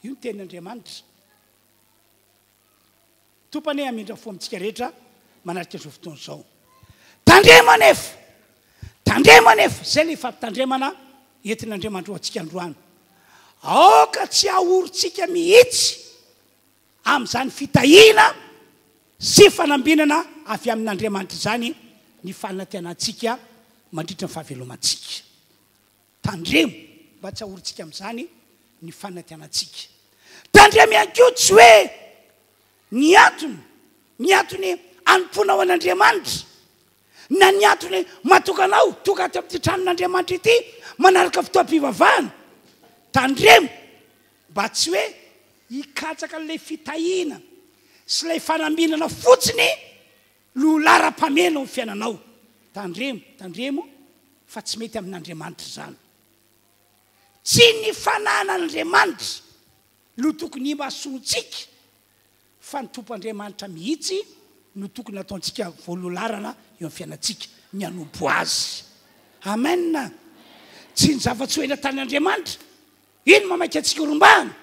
Io ny tenin'Andriamanitra. Tompo anie hamindra fo amintsika rehetra manatrika izao fotoana izao. Tandremo anefa! Tandremo anefa! Izay ilay fampitandremana entin'Andriamanitra ho antsika androany. Aoka tsy hahorintsika mihitsy amin'izany fitahiana sy fanambinana avy amin'Andriamanitra izany ny fanantenantsika mandritra ny fahavelomantsika. Tandremo mba tsy hahorintsika amin'izany ny fanantenantsika. Tandremo ihany koa tsy hoe ny antony, ny antony anompoanao an'Andriamanitra, na ny antony mahatonga anao tonga ato amin'ity tranon'Andriamanitra ity manaraka fotoam-pivavahana. Tandremo mba tsy hoe hikatsaka an'ilay fitahiana sy ilay fanambinana fotsiny no laharam-pahamehana ao amin'ny fiainanao. Tandremo, tandremo fa tsy mety amin'Andriamanitra izany. Tsy ny fananan'Andriamanitra no tokony himasoantsika fa ny Tompo Andriamanitra mihitsy no tokony hataontsika voaloha laharana eo amin'ny fiainantsika, ny hanompo Azy. Amen! Tsy ny zava-tsoa eny an-tanin'Andriamanitra iny mamaika antsika horombahana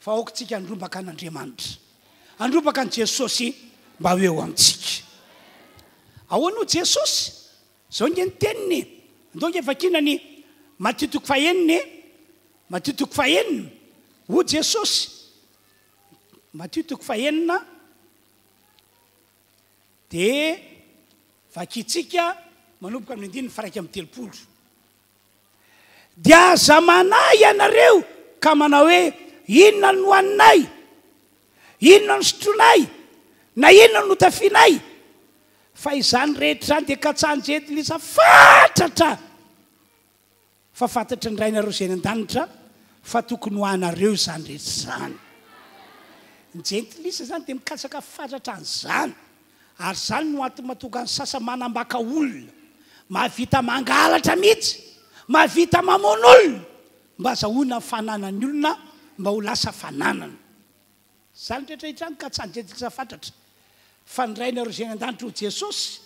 fa aoka tsika handrombaka an'Andriamanitra, handrombaka an'i Jesosy mba ho eo amintsika. Ahoana hoy Jesosy? Izao ange ny teniny e! Andao ange vakiana ny Matio toko fahenina e! Matio toko fahenina, hoy Jesosy, Matio toko fahenina, dia vakintsika manomboka amin'ny andininy faha 31. Dia aza manahy ianareo ka manao hoe, Inona no haninay? Inona no sotroinay? Na inona no hotafianay? Fa izany rehetra izany dia katsahan-jentilisa fatratra! Fa fantatry ny Rainareo izay any an-danitra fa tokony ho anareo izany rehetra izany. Ny jentilisa izany dia mikatsaka fatratra an'izany. Ary izany no antony mahatonga ny sasany manambaka olona, mahavita mangalatra mihitsy, mahavita mamono olona, mba hazahoana ny fananan'ny olona mba ho lasa fananany. Izany rehetra izany katsahan-jentilisa fatratra. Fa ny Rainareo izay any an-danitra hoy Jesosy,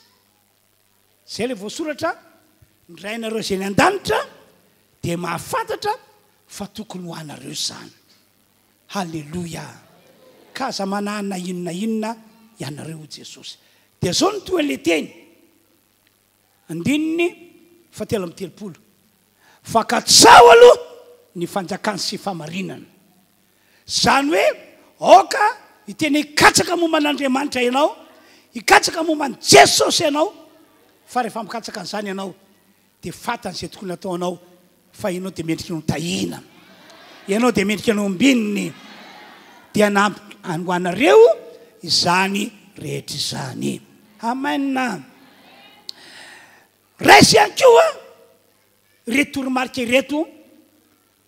Izay ilay voasoratra, Ny Rainareo izay any an-danitra dia mahafantatra fa tokony ho anareo izany. Haleloia! Ka aza manahy na inona na inona ianareo, hoy Jesosy. Dia izao no tohin'ilay teny, andininy fahatelo amby 30, Fa katsaho aloha ny fanjakany sy fahamarinana. Izany hoe aoka hiteny hikatsaka momba an'Andriamanitra ianao, hikatsaka momba an'i Jesosy ianao, fa rehefa mikatsaka an'izany ianao dia fantany izay tokony hataonao fa ianao dia mendrika ny ho tahiana. Ianao dia mendrika ny hombininy. Dia hanampy ho anareo izany rehetra izany. Amen. Raiso ihany koa ireto toromarika ireto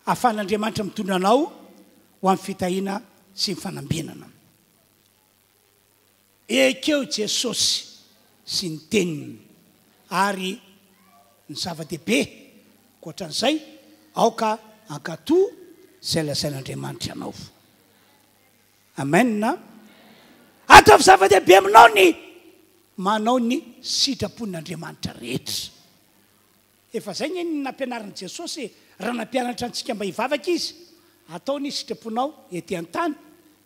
ahafahan'Andriamanitra mitondra anao ho amin'ny fitahiana sy ny fanambinana. Ekeo Jesosy sy ny Teniny ary ny zava-dehibe ankoatran'izay, aoka hankatò izay lazain'Andriamanitra anao. Amen. Ataovy zava-dehibe aminao ny manao ny sitrapon'Andriamanitra rehetra. Efa izay anie ny nampianarin'i Jesosy e, raha nampianatra antsika mba hivavaka Izy, atao ny sitraponao ety an-tany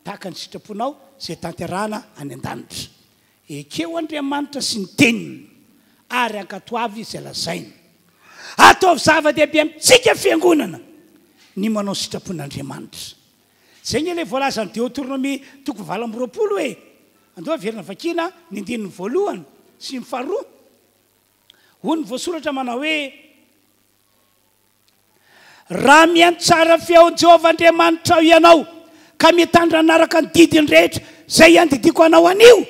tahaka ny sitraponao izay tanterahana any an-danitra. Ekeo Andriamanitra sy ny Teniny ary ankatoavy izay lazainy. Ataovy zava-dehibe amintsika fiangonana ny manao ny sitrapon'Andriamanitra. Izay anie ilay voalazan'i Deoteronomia toko 28 e! Andao averina vakiana ny andininy voalohany sy ny faharoa. Hoy ny voasoratra manao hoe, Raha mihaino tsara ny feon'i Jehovah Andriamanitrao ianao, ka mitandrina hanaraka ny didiny rehetra izay andidiako anao anio,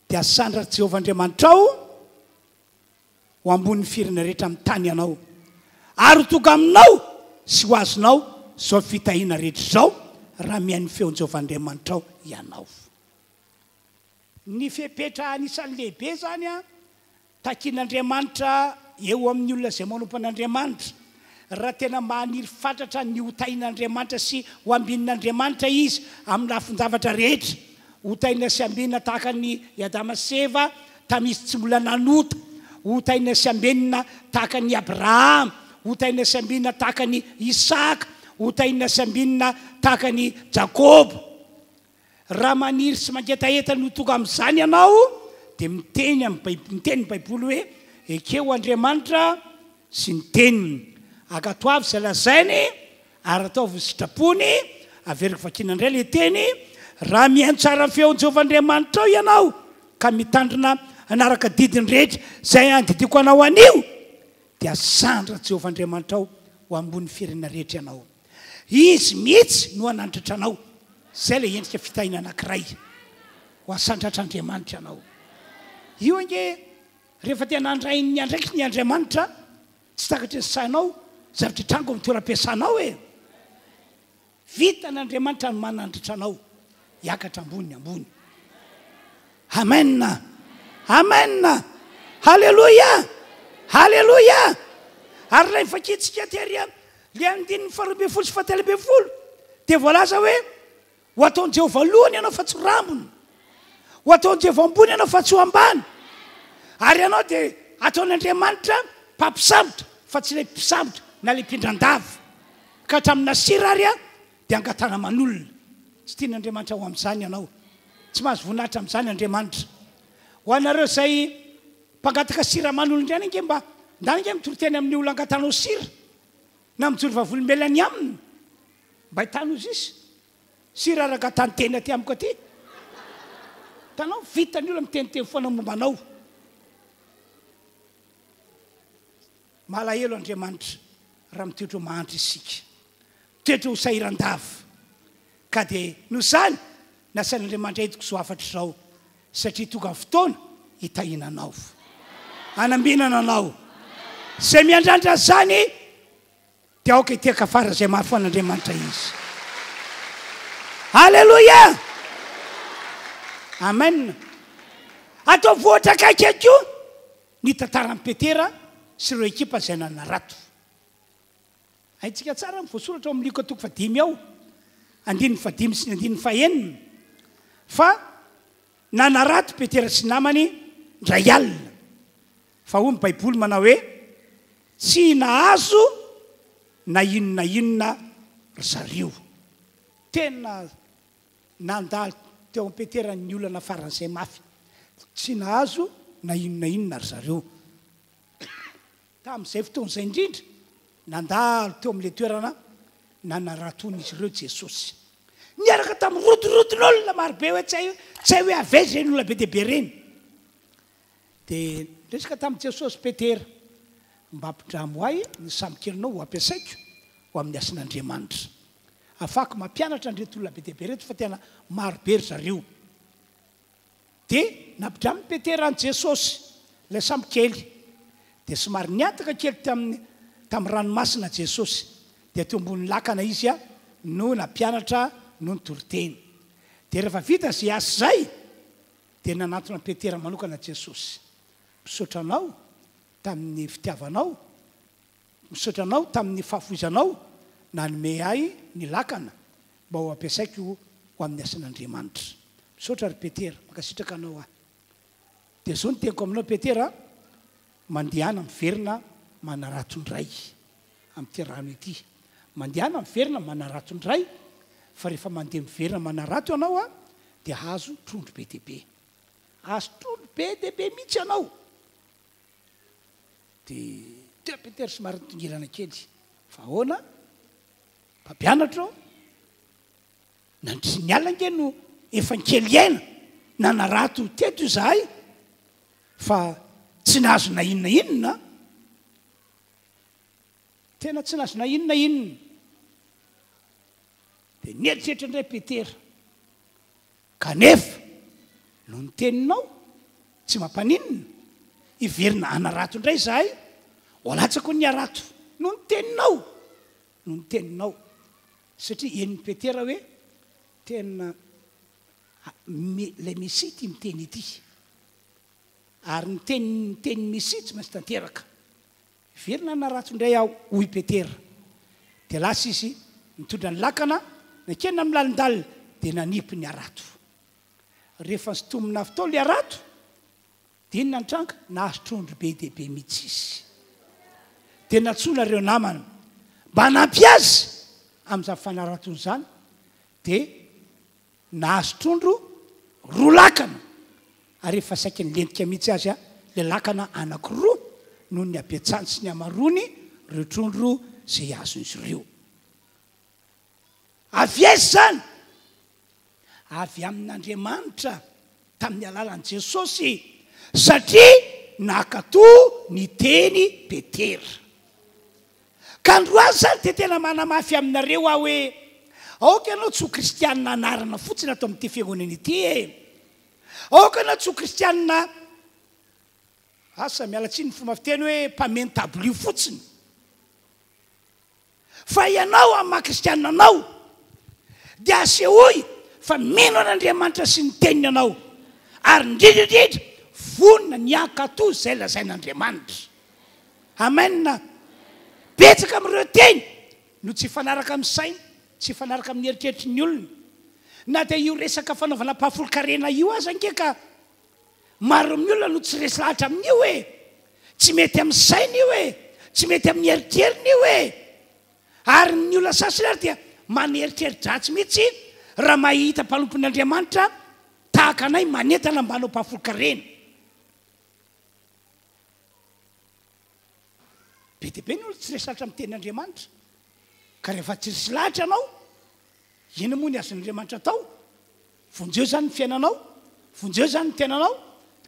dia hasandratr'i Jehovah Andriamanitrao ho ambonin'ny firenena rehetra amin'ny tany ianao, ary ho tonga aminao sy ho azonao izao fitahiana rehetra izao, raha mihaino ny feon'i Jehovah Andriamanitrao ianao. Ny fepetra anisan'ny lehibe izany takin'Andriamanitra eo amin'ny olona izay manompo an'Andriamanitra, raha tena maniry fatratra ny ho tahin'Andriamanitra sy ho ambinin'Andriamanitra izy amin'ny lafin-javatra rehetra, ho tahina sy ambinina tahaka an'i Adama sy Eva tamin'izy tsy mbola nanota, ho tahina sy ambinina tahaka an'i Abrahama, ho tahina sy ambinina tahaka an'i Isaka, ho tahina sy ambinina tahaka an'i Jakoba. Raha maniry sy mangetaheta ny ho tonga amin'izany ianao, dia miteny amin'ny Baiboly, miteny ny Baiboly hoe, Ekeo Andriamanitra sy ny Teniny. Ankatoavy izay lazainy ary ataovy ny sitrapony. Averiko vakiana indray ilay teny, Raha mihaino tsara ny feon'i Jehovah Andriamanitrao ianao, ka mitandrina hanaraka didiny rehetra izay andidiako anao anio, dia hasandratra Jehovah Andriamanitrao ho ambonin'ny firenena rehetra ianao. Izy mihitsy no hanandratra anao. Izay ilay endrika fitahiana anankiray. Ho asandratr'Andriamanitra ianao. Io ange, rehefa tena handray ny andraikiny Andriamanitra, tsy takatry ny sainao zavatra hitranga ao amin'ny toeram-piasanao e! Vitan'Andriamanitra ny manandratra anao hiakatra ambony ambony. Amen! Amen! Haleloia! Haleloia! Ary ilay vakintsika tery ilay andininy faharoa ambin'ny folo sy fahatelo ambin'ny folo dia voalaza hoe ho ataon'i Jehovah lohany ianao fa tsy ho rambony. Ho ataon'i Jehovah ambony ianao fa tsy ho ambany. Ary ianao dia ataon'Andriamanitra mpampisambotra fa tsy ilay mpisambotra na ilay mpindran-dava. Ka hatramin'ny Nasira ary dia angatahana aman'olona. Tsy tian'Andriamanitra ho amin'izany ianao. Tsy mahazo voninahitra amin'izany Andriamanitra. Ho anareo izay mpangataka sira aman'olona indray ange mba ndana ange mitory teny amin'ny olona angatahanao sira na mijoro vavolombelona ny aminy. Mba hitany ozy izy. Sira araka teny aty amiko aty. Hitanao, vita ny olona miteniteny foana momba anao. Malahelo Andriamanitra raha mitoetra ho mahantra isika, mitoetra ho sahiran-dava. Ka dia noho izany, Nasain'Andriamanitra entiko izao hafatra izao satria tonga ny fotoana hitahiana anao. Hanambinana anao. Izay miandrandra izany dia aoka hitehaka faran'izay mafy ho an'Andriamanitra izy. Aleloia! Amen. Ataovy ohatra akaiky ihany koa ny tantaran'i Petera sy ireo ekipa izay nanarato. Haintsika tsara ny voasoratra ao amin'ny Lioka toko fahadimy ao, andininy fahadimy sy ny andininy fahenina, fa nanarato Petera sy ny namany indray alina. Fa hoy ny Baiboly manao hoe, Tsy nahazo na inona na inona ry zareo. Tena nandalo teo amin'i Petera ny olana faran'izay mafy. Tsy nahazo na inona na inona ry zareo. Tamin'izay fotoana izay indrindra, nandalo teo amin'ilay toerana nanaratoan'izy ireo Jesosy. Niaraka tamin'ny rodoroton'olona marobe hoe tsy hay tsy hay hoe avy aiza ireny olona be dia be ireny. Dia niresaka tamin'i Jesosy Petera, Mba ampidramo ahy ny sambokelinao ho ampiasaiko ho amin'ny asan'Andriamanitra. Afahako mampianatra an'ireto olona be dia be ireto fa tena marobe ry zareo. Dia nampidramin'i Petera an'i Jesosy ilay sambokely. Dia somary nihataka kely tamin'ny tamin'ny ranomasina Jesosy. Dia teo ambony lakana Izy no nampianatra no nitoriteny. Dia rehefa vita izay asa izay, dia nanantona an'i Petera manokana Jesosy. Misaotra anao tamin'ny fitiavanao, misaotra anao tamin'ny fahafoizanao nanome ahy ny lakana mba ho ampiasaiko ho amin'ny asan'Andriamanitra. Misaotra ry Petera, mankasitraka anao aho. Dia izao ny teniko aminao Petera a, mandehana miverina manarato indray amin'ity rano ity. Mandehana miverina manarato indray, fa rehefa mandeha miverina manarato ianao a, dia hahazo trondro be dia be. Hahazo trondro be dia be mihitsy ianao. Dia teo Petera somary nitongilana kely, fa ahoana? Mpampianatra ô, nandritry ny alina ange no efa nikely aina nanarato teto izahay fa tsy nahazo na inona inona. Tena tsy nahazo na inona inona. Dia nieritreritra indray Petera. Kanefa, noho ny teninao, tsy mampaninona, hiverina hanarato indray izahay, ho alatsako ny harato, noho ny teninao. Noho ny teninao. Satria henon'i Petera hoe tena ilay Mesia ity miteny ity. Ary ny teny ny tenin'ny Mesia tsy maintsy tanteraka. Hiverina hanarato indray aho, hoy Petera. Dia lasa izy nitondra ny lakana, nankeny amin'ny lalindalina, dia nanipy ny harato. Rehefa nosintomina avy tao ilay harato, Dia inona ny tranga? Nahazo trondro be dia be mihitsy izy. Dia nantsoina ireo namany mba hanampy azy amin'izany fanaratoana izany, dia nahazo trondro roa lakana, ary efa saika nilentika mihitsy aza ilay lakana anankiroa noho ny habetsahany sy ny hamaroany ireo trondro izay azon'izy ireo. Avy aiza izany? Avy amin'Andriamanitra tamin'ny alalan'i Jesosy, satria nankatò ny teny Petera. Ka androany izany dia tena manamafy aminareo aho hoe, aoka ianao tsy ho kristianina anarana fotsiny ato amin'ity fiangonana ity e! Aoka ianao tsy ho kristianina, asa, miala tsiny ny fomba fiteny hoe mpameno tablio fotsiny. Fa ianao amin'ny maha kristianina anao dia asehoy fa mino an'Andriamanitra sy ny teniny ianao ary indrindra indrindra vonona ny hankatò izay lazain'Andriamanitra. Amen. Betsaka amin'ireo teny no tsy hifanaraka amin'ny saina, tsy hifanaraka amin'ny eritreritry ny olona. Na dia io resaka fanaovana ampahafolon-karena io aza ange ka Maro amin'ny olona no tsy resy lahatra amin'io e! Tsy mety amin'ny sainy io e! Tsy mety amin'ny eritreriny io e! Ary ny olona sasany ary dia maneritreri-dratsy mihitsy raha mahita mpanompon'Andriamanitra tahaka anay manentana mba hanao mpahafolon-karena. Be dia be ny olona tsy resy lahatra amin'ny tenin'Andriamanitra. Ka rehefa tsy resy lahatra ianao, inona moa ny azon'Andriamanitra atao? Vonjeo izany ny fiainanao, vonjeo izany ny tenanao,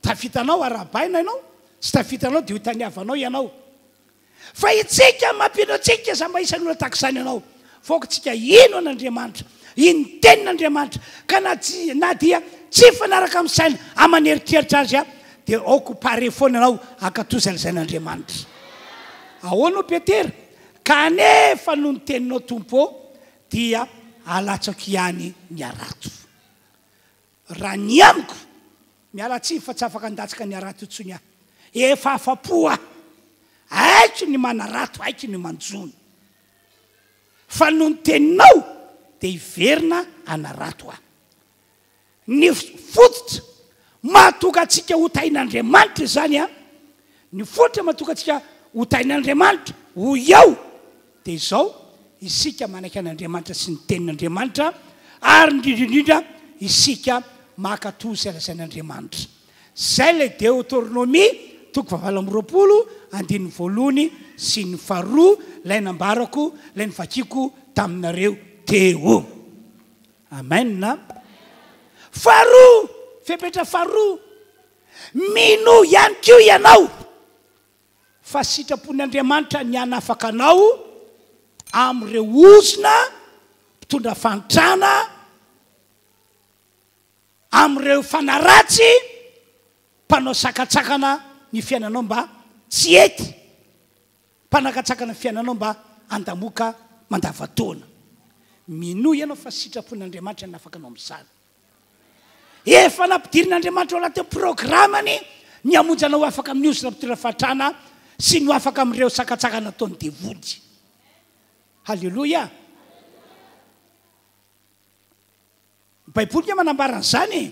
tafitanao arahabaina ianao, tsy tafitanao dia ho hitan'ny havanao ianao. Fa itsika mampino antsika za mba isan'ny olona tahaka izany ianao. Fa aoka tsika hino an'Andriamanitra. Iny tenin'Andriamanitra ka na tsy na dia tsy hifanaraka amin'ny saina aman'eritreritra azy dia aoka ho pare foana ianao hankatò izay lazain'Andriamanitra. Ahoana hoy Petera? Kanefa noho ny teninao Tompo ô dia alatsako ihany ny harato. Raha ny amiko, miala tsiny fa tsy afaka handatsaka ny harato intsony aho. Efa afa-po aho. Haiko ny manarato, haiko ny manjono. Fa noho ny teninao dia hiverina hanarato aho. Ny fototra mahatonga antsika ho tahin'Andriamanitra izany an, ny fototra mahatonga antsika ho tahin'Andriamanitra hoy aho dia izao, isika manaiky an'Andriamanitra sy ny tenin'Andriamanitra ary indrindra indrindra isika mankatò izay lazain'Andriamanitra. Izay ilay Deoteronomia toko fahavalo amby 20 andininy voalohany sy ny faharoa ilay nambarako, ilay novakiako taminareo teo. Amen. Faharoa, fepetra faharoa, minoa ihany koa ianao fa sitrapon'Andriamanitra ny hanafaka anao amin'ireo ozona mpitondra fahantrana, amin'ireo fanahy ratsy mpanao sakantsakana ny fiainanao mba tsy hety. Mpanakatsakana ny fiainanao mba handamoka mandavantaona. Minoa ianao fa sitrapon'Andriamanitra ny hanafaka anao amin'izany. Efa nampidirin'Andriamanitra ao anatin'ny programany ny hamonjy anao ho afaka amin'ny ozona mpitondra fahantrana sy ny ho afaka amin'ireo sakantsakana ataon'ny devoly. Haleloia! Ny Baiboly nge manambara an'izany e!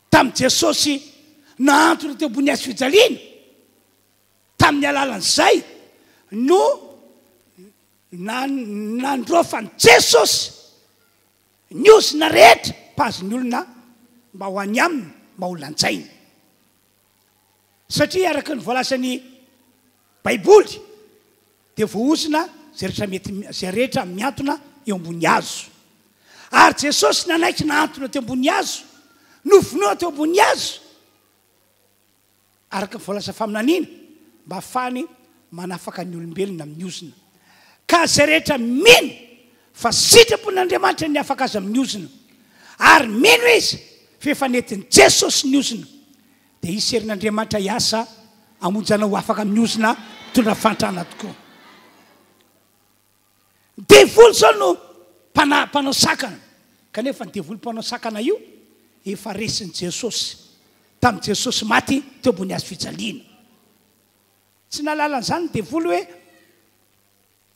Tamin'i Jesosy nahantona teo ambony hazo fijaliana, Tamin'ny alalan'izay no nandroafan'i Jesosy ny ozona rehetra mpahazo ny olona mba ho any aminy, mba ho lanjainy. Satria araka ny voalazan'ny Baiboly dia voaozona izay rehetra mety, izay rehetra mihantona eo ambony hazo. Ary Jesosy nanaiky nahantona teo ambony hazo, novonoina teo ambony hazo. araka ny voalaza faminaniana, mba hahafahany manafaka ny olombelona amin'ny ozona. Ka izay rehetra mino fa sitrapon'Andriamanitra ny hafaka azy amin'ny ozona, ary mino izy fa efa nentin'i Jesosy ny ozona, dia hisy herin'Andriamanitra hiasa hamonjy anao ho afaka amin'ny ozona mitondra fahantrana tokoa. Ny devoly izao no mpana, mpanao sakana. Kanefa ny devoly mpanao sakana io efa resin'i Jesosy. Tamin'i Jesosy maty teo ambony hazo fijaliana. Tsy nahalala an'izany ny devoly hoe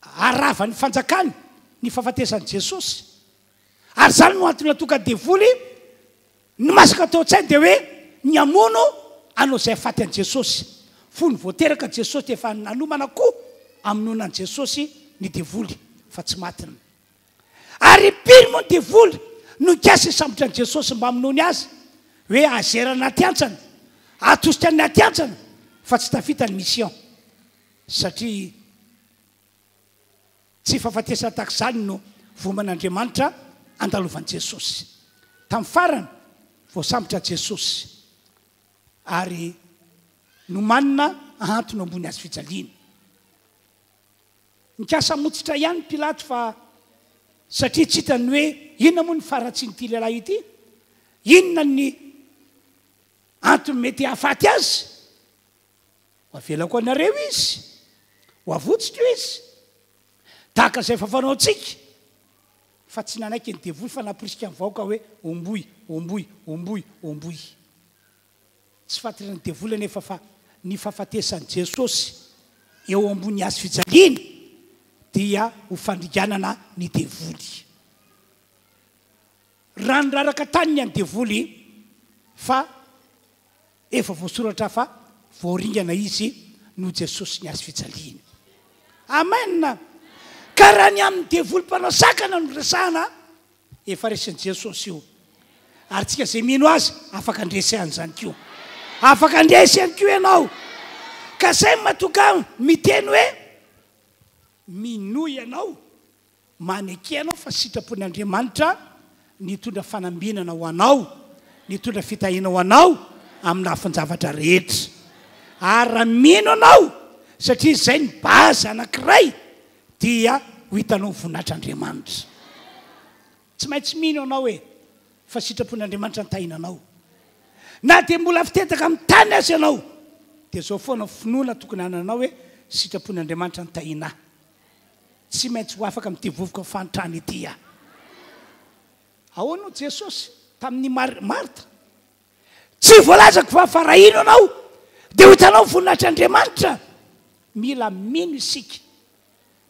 harava ny fanjakany ny fahafatesan'i Jesosy. Ary izany no antony nahatonga ny devoly Ny masaka tao an-tsainy dia hoe ny hamono hanao izay hahafaty an'i Jesosy. Fony vao teraka Jesosy dia efa nanomana koa hamonoana an'i Jesosy ny devoly fa tsy matiny. Ary impiry moa ny devoly no nikasa hisambotra an'i Jesosy mba hamonoany azy, hoe hazera anaty hantsana, hatosika anaty hantsana fa tsy tafita ny mission satria Tsy fahafatesana tahaka izany no voaman'Andriamanitra andalovan'i Jesosy. Tamin'ny farany, voasambotra Jesosy ary nomanina hahantona ambony hazo fijaliana. Nikasa hamotsitra ihany Pilato fa satria tsy hitany hoe inona moa ny faharatsian'ity lehilahy ity, inona ny antony mety hahafaty azy. Ho avelako anareo izy, ho avotsiko izy, tahaka izay efa fanaontsika. Fa tsy nanaiky ny devoly fa namporisika ny vahoaka hoe, Homboy, homboy, homboy, homboy. Tsy fantatry ny devoly anefa fa ny fahafatesan'i Jesosy eo ambony hazo fijaliana dia ho fandringanana ny devoly. Rano raraka tany ny an'ny devoly fa Efa voasoratra fa voaringana izy noho Jesosy ny hazo fijaliana. Amen! Ka raha ny amin'ny devoly mpanao sakana no resahana, efa resin'i Jesosy io. Ary tsika izay mino azy afaka handresy an'izany koa. Afaka handresy ihany koa ianao. Ka izay no mahatonga ahy miteny hoe, minoa ianao. Maneke anao fa sitrapon'Andriamanitra ny hitondra fanambinana ho anao, ny hitondra fitahiana ho anao amin'ny lafin-javatra rehetra. Ary raha mino anao, satria izay ny base anankiray, dia ho hitanao ny voninahitr'Andriamanitra. Tsy maintsy mino ianao hoe fa sitrapon'Andriamanitra ny tahina anao. Na dia mbola fitetaka amin'ny tany aza ianao, dia izao foana ny finoana tokony hanananao hoe sitrapon'Andriamanitra ny tahina ahy. Tsy maintsy ho afaka amin'ity vovoka fahantrana ity aho. Ahoana hoy Jesosy tamin'i Marta? Tsy voalazako fa fa raha hino ianao dia ho hitanao ny voninahitr'Andriamanitra. Mila mino isika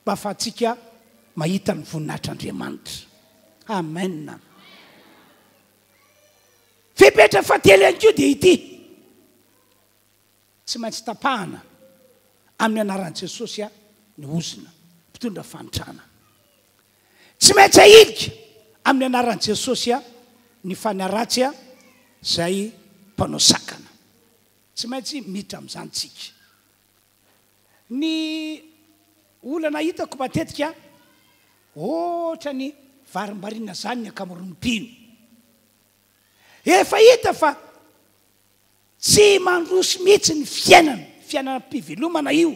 mba ahafahantsika mahita ny voninahitr'Andriamanitra. Amen. Fepetra fahatelo ihany koa dia ity. Tsy maintsy tapahana amin'ny anaran'i Jesosy ny ozona mpitondra fahantrana. Tsy maintsy ahilika amin'ny anaran'i Jesosy ny fanahy ratsy izay mpanao sakana. Tsy maintsy miditra amin'izany tsika. Ny olana hitako matetika, ohatran'ny varimbariana izany ny ankamaroan'ny mpino. Efa hita fa Tsy mandroso mihitsy ny fiainana, fiainanam-pivelomana io.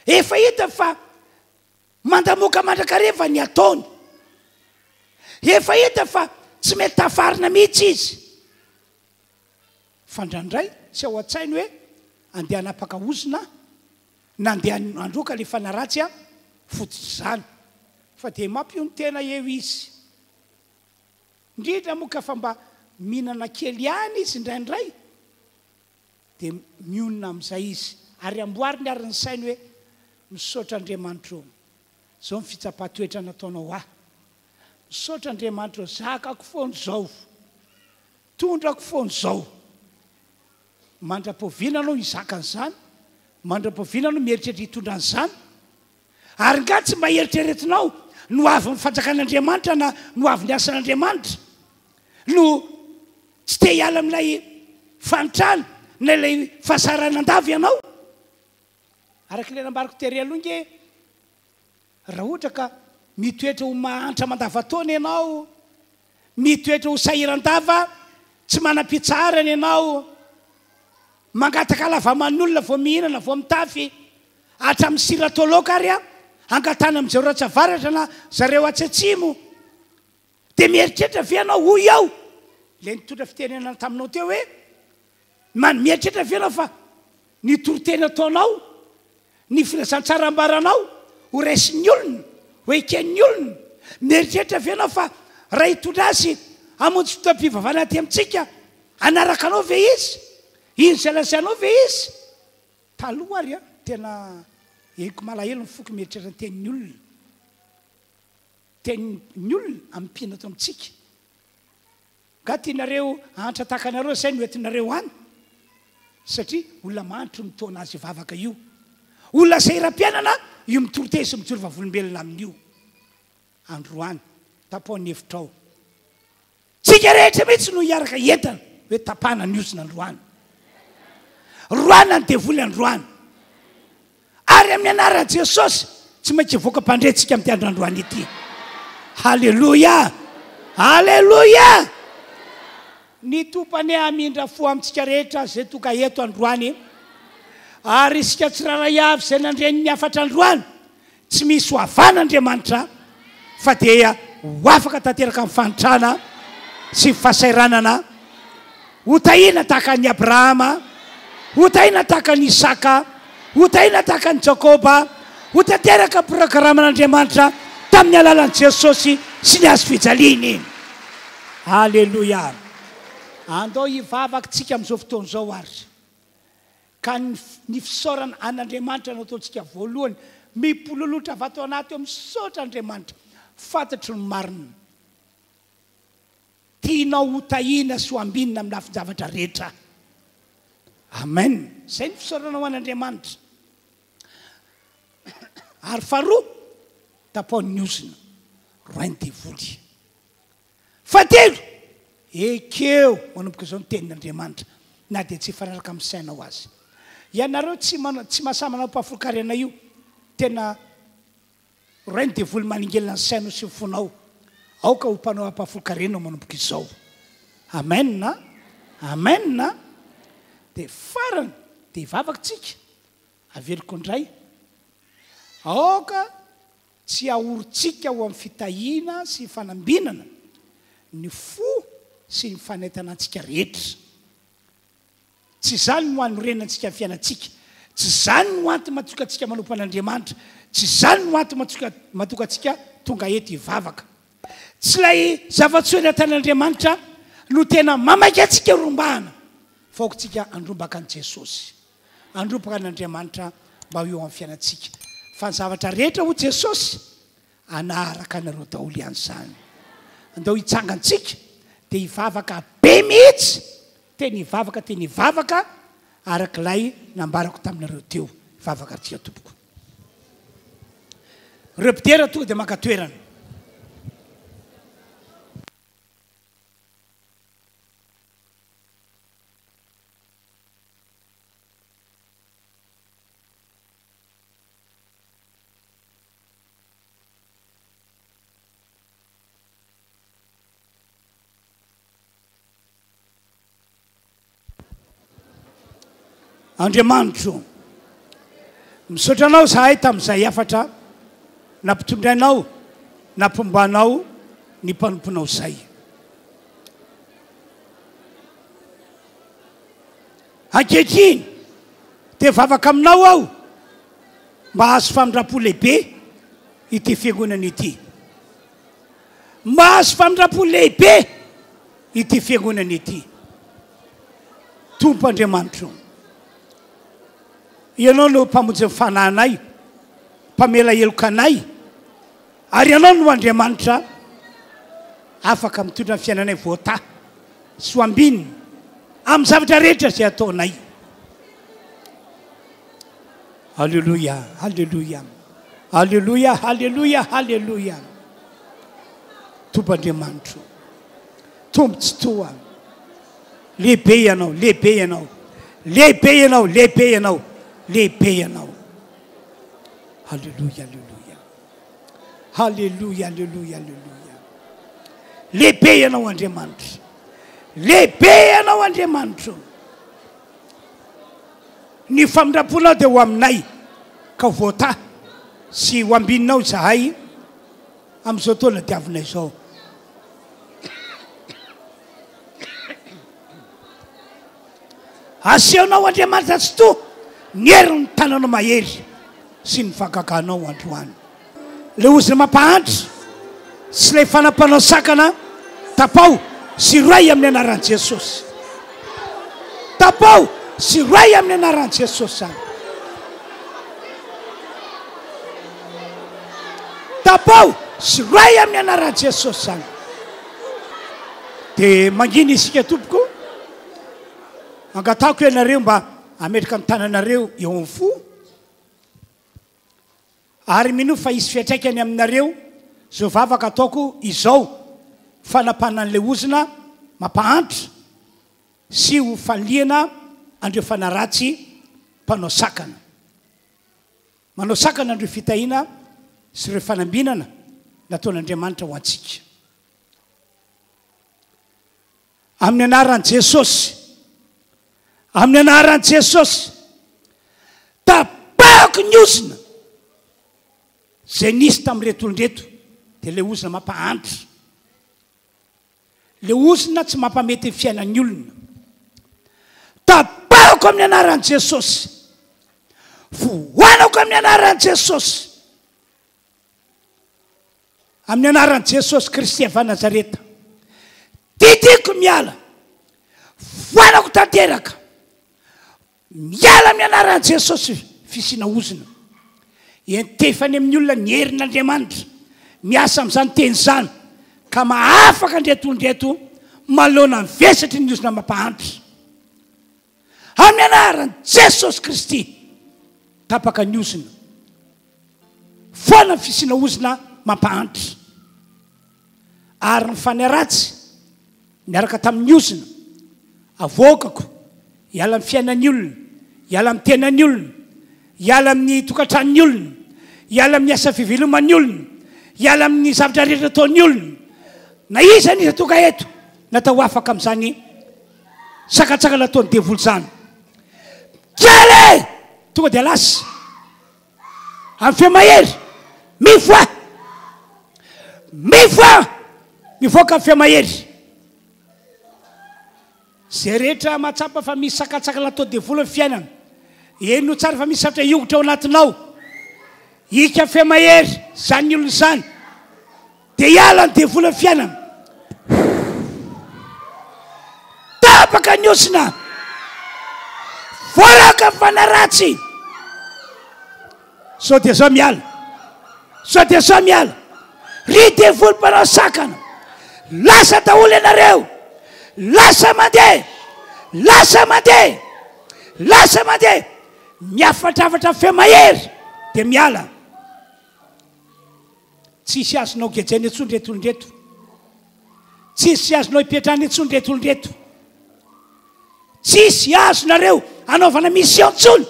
Efa hita fa mandamoka mandrakariva ny ataony. Efa hita fa tsy mety tafarina mihitsy izy. Fa indraindray tsy ao an-tsainy hoe andeha hanapaka ozona na andeha handroaka ilay fanahy ratsy fototr'izany. Fa dia mampionon-tena eo izy. Indrindra moa ka fa mba mihinana kely ihany izy indraindray dia mionona amin'izay izy ary amboariny ary ny sainy hoe misaotra Andriamanitra ô, izao ny fitsapan-toetra nataonao ahy, misaotra Andriamanitra ô, zakako foana izao, tondrako foana izao. Mandra-poviana anao hizaka an'izany? Mandra-poviana anao mieritreritra hitondra an'izany? Ary nga tsy mba eritreretinao ny ho avin'ny fanjakan'Andriamanitra na ny ho avin'ny asan'Andriamanitra no tsy te hiala amin'ilay fahantrana na ilay fahasahiranandava ianao? Araka ilay nambarako tery aloha nge, raha ohatra ka mitoetra ho mahantra mandavantaona ianao, mitoetra ho sahiran-dava tsy manam-pitsaharana ianao, mangataka lava aman'olona vao mihinana vao mitafy, Hatramin'ny sira toloka ary angatahana amin-dry zareo atsy avaratra na zareo atsy atsimo. Dia mieritreritra ve ianao, hoy aho, ilay nitondra fitenenana taminao teo hoe, man, mieritreritra ve ianao fa ny toriteny ataonao, ny filazantsara ambaranao ho raisin'ny olona, ho eken'ny olona? Mieritreritra ve ianao fa raha hitondra azy hamonjy fotoam-pivavahana aty amintsika, hanaraka anao ve izy? Hino izay lazainao ve izy? Taloha ary an, tena henoko malahelo ny foko mieritreritra ny tenin'ny olona. Tenin'ny olona ampiana eto amintsika. Nga tianareo hahantra tahaka anareo izay no entinareo any? Satria olona mahantra io mitaona azy hivavaka io. Olona sahiram-piainana io mitory teny sy mijoro vavolombelona amin'io. Androany, tapaho ny hevitrao. Tsika rehetra mihitsy no hiaraka hientana hoe tapahana ny ozona androany. Roahina ny devoly androany. Ary amin'ny anaran'i Jesosy tsy maintsy hivoaka mpandre tsika amin'ity andro androany ity. Haleloia! Haleloia! Ny Tompo anie hamindra fo amintsika rehetra izay tonga eto androany. Ary isika tsirairay avy izay nandre ny hafatra androany Tsy misy ho havana Andriamanitra fa dia ho afaka tanteraka amin'ny fahantrana sy ny fahasahiranana, ho tahiana tahaka an'i Abrahama, ho tahiana tahaka an'i Isaka, ho tahiana tahaka an'i Jakoba, ho tanteraka ny programan'Andriamanitra tamin'ny alalan'i Jesosy sy ny hazo fijaliany. Aleloia! Andao hivavaka tsika amin'izao fotoana izao ary. Ka ny ny fisaorana an'Andriamanitra no ataontsika voalohany, mipololotra avy ato anaty ao misaotra Andriamanitra, fantatro ny marina. Tianao ho tahiana sy ho ambinina amin'ny lafin-javatra rehetra. Amen. Izay ny fisaorana ho an'Andriamanitra. Ary faharoa, tapaho ny ozona, roahy ny devoly. Fahatelo, ekeo manomboka izao ny tenin'Andriamanitra na dia tsy hifanaraka amin'ny sainao aza. Ianareo tsy manao, tsy mahasahy manao mpahafolon-karena io, tena Ray ny devoly maningelina ny sainao sy ny fonao. Aoka ho mpanao ampahafolon-karena manomboka izao. Amen a! Amen a! Dia farany dia hivavaka tsika, averiko indray, aoka. Tsy ahorintsika ho amin'ny fitahiana sy fanambinana ny fo sy ny fanentanantsika rehetra. Tsy izany no anorenantsika ny fiainantsika. Tsy izany no antony mahatonga antsika manompo an'Andriamanitra. Tsy izany no antony mahatonga antsika tonga eto hivavaka. Tsy ilay zava-tsoa eny an-tanan'Andriamanitra no tena mamaika antsika rombahana, fa aoka isika handrombaka an'i Jesosy. Handrombaka an'Andriamanitra mba ho eo amin'ny fiainantsika. Fa ny zavatra rehetra hoy Jesosy, hanaraka anareo daholo ihany izany. Andao hitsangantsika dia hivavaka be mihitsy, teny hivavaka, teny hivavaka araka ilay nambarako taminareo teo. Hivavaka antsika tompoko. Ireo mpidera tonga dia maka toerana. Andriamanitro, misaotra Anao izahay tamin'izay hafatra nampitondrainao, nampombanao ny mpanomponao izay. Ankehitriny dia vavaka aminao aho mba hahazo famindram-po lehibe ity fiangonana ity. Mba hahazo famindram-po lehibe ity fiangonana ity. Tompo Andriamanitro, Ianao no Mpamonjy ny fanahinay, Mpamela heloka anay, ary Ianao no Andriamanitra afaka mitondra ny fiainanay voatahy sy ho ambinina amin'ny zavatra rehetra izay ataonay. Aleloia, aleloia, aleloia, aleloia, aleloia. Tompo Andriamanitro, Tompo Tsitoha, lehibe Ianao, lehibe Ianao, lehibe Ianao, lehibe Ianao, lehibe Ianao. Aleloia, aleloia. Aleloia, aleloia, aleloia. Lehibe Ianao Andriamanitra. Lehibe Ianao Andriamanitro. Ny famindram-ponao dia ho aminay, ka ho voatahy sy ho ambininao izahay amin'izao taona diavinay izao. Asehonao Andriamanitra Tsitoha ny herin'ny tananao mahery sy ny fahagaganao androany. Ilay ozona mampahantra sy ilay fanampanao sakana tapaho sy roay amin'ny anaran'i Jesosy. Tapaho sy roay amin'ny anaran'i Jesosy izany. Tapaho sy roay amin'ny anaran'i Jesosy izany. Dia mangina isika tompoko. Angatahako ianareo mba hametraka ny tananareo eo amin'ny fo. Ary minoa fa hisy fiantraikany aminareo izao vavaka ataoko izao, fanapahana an'ilay ozona mampahantra sy ho fanilihana an'ireo fanahy ratsy mpanao sakana. Manao sakana an'ireo fitahiana sy ireo fanambinana nataon'Andriamanitra ho antsika. Amin'ny anaran'i Jesosy. Amin'ny anaran'i Jesosy. Tapahako ny ozona izay nisy tamin'ireto olona ireto, dia ilay ozona mampahantra. Ilay ozona tsy mampamety ny fiainan'ny olona. Tapahako amin'ny anaran'i Jesosy. Foanako amin'ny anaran'i Jesosy. Amin'ny anaran'i Jesosy Kristy avy any Nazareta, didiko miala, foanako tanteraka, miala amin'ny anaran'i Jesosy fisiana ozona. Entefany amin'ny olona ny herin'Andriamanitra miasa amin'izany teny izany ka mahafaka an'ireto olona ireto manoloana ny vesatry ny ozona mampahantra. Amin'ny anaran'i Jesosy Kristy, tapaka ny ozona. Foana ny fisiana ozona mampahantra. Ary ny fanahy ratsy niaraka tamin'ny ozona, avoakako hiala amin'ny fiainan'ny olona, hiala amin'ny tenan'ny olona, hiala amin'ny tokantranon'ny olona, hiala amin'ny asa fiveloman'ny olona, hiala amin'ny zavatra rehetra ataon'ny olona. Na iza n'iza tonga eto, natao ho afaka amin'izany sakantsakana ataon'ny devoly izany. Kely e! Tonga dia lasa. Amin'ny feo mahery, mifoha! Mivoaha! Mivoaka ny feo mahery. Izay rehetra mahatsapa fa misy sakantsakana atao devoly ny fiainana. Henoy tsara fa misy zavatra hiongotra ao anatinao. Hika feo mahery izany olona izany. Dia hiala ny devoly amin'ny fiainana. Tapaka ny osona. Voaraka ny fanahy ratsy. Sao dia zao miala. Sao dia zao miala. Ry devoly mpanao sakana. Lasa daholo ianareo. Lasa mandeha. Lasa mandeha. Lasa mandeha. Miafatrafatra feo mahery dia miala. Tsisy azonao gejaina intsony ireto olona ireto. Tsisy azonao ipetrahana intsony ireto olona ireto. Tsisy azonareo anaovana mission intsony.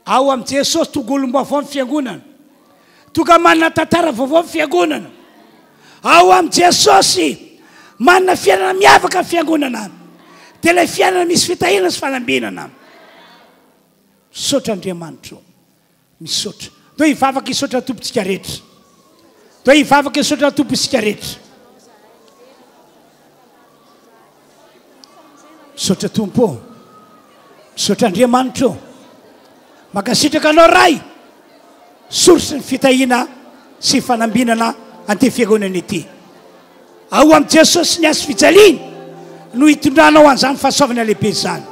Ao amin'i Jesosy tonga olom-baovao ny fiangonana. Tonga manana tantara vaovao ny fiangonana. Ao amin'i Jesosy manana fiainana miavaka ny fiangonana. Dia ilay fiainana misy fitahiana sy fanambinana. Misaotra Andriamanitro. Misaotra. Ndao hivavaka hisaotra ny Tompo tsika rehetra. Ndao hivavaka hisaotra ny Tompo isika rehetra. Misaotra Tompo ô. Misaotra Andriamanitra ô. Mankasitraka Anao Ray. Source ny fitahiana sy fanambinana an'ity fiangonana ity. Ao amin'i Jesosy ny hazo fijaliana no hitondranao an'izany fahasoavana lehibe izany.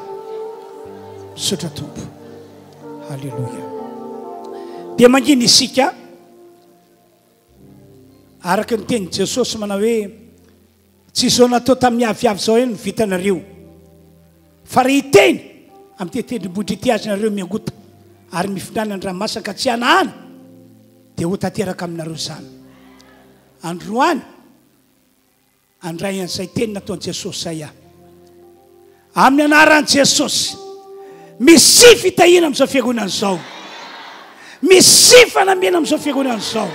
Misaotra Tompo. Haleloia. Dia mangina isika araka ny tenin'i Jesosy manao hoe tsy izao natao tamin'ny aviavy izao ihany no vitanareo fa raha hiteny amin'ity tendrombohitra ity azy nareo miangota ary mifindrana ny ranomasina ka tsy hanahana dia ho tanteraka aminareo izany. Androany Handray an'izay teny nataon'i Jesosy izay aho. Amin'ny anaran'i Jesosy. Misy fitahiana amin'izao fiangonana izao. Misy fanampiana amin'izao fiangonana izao.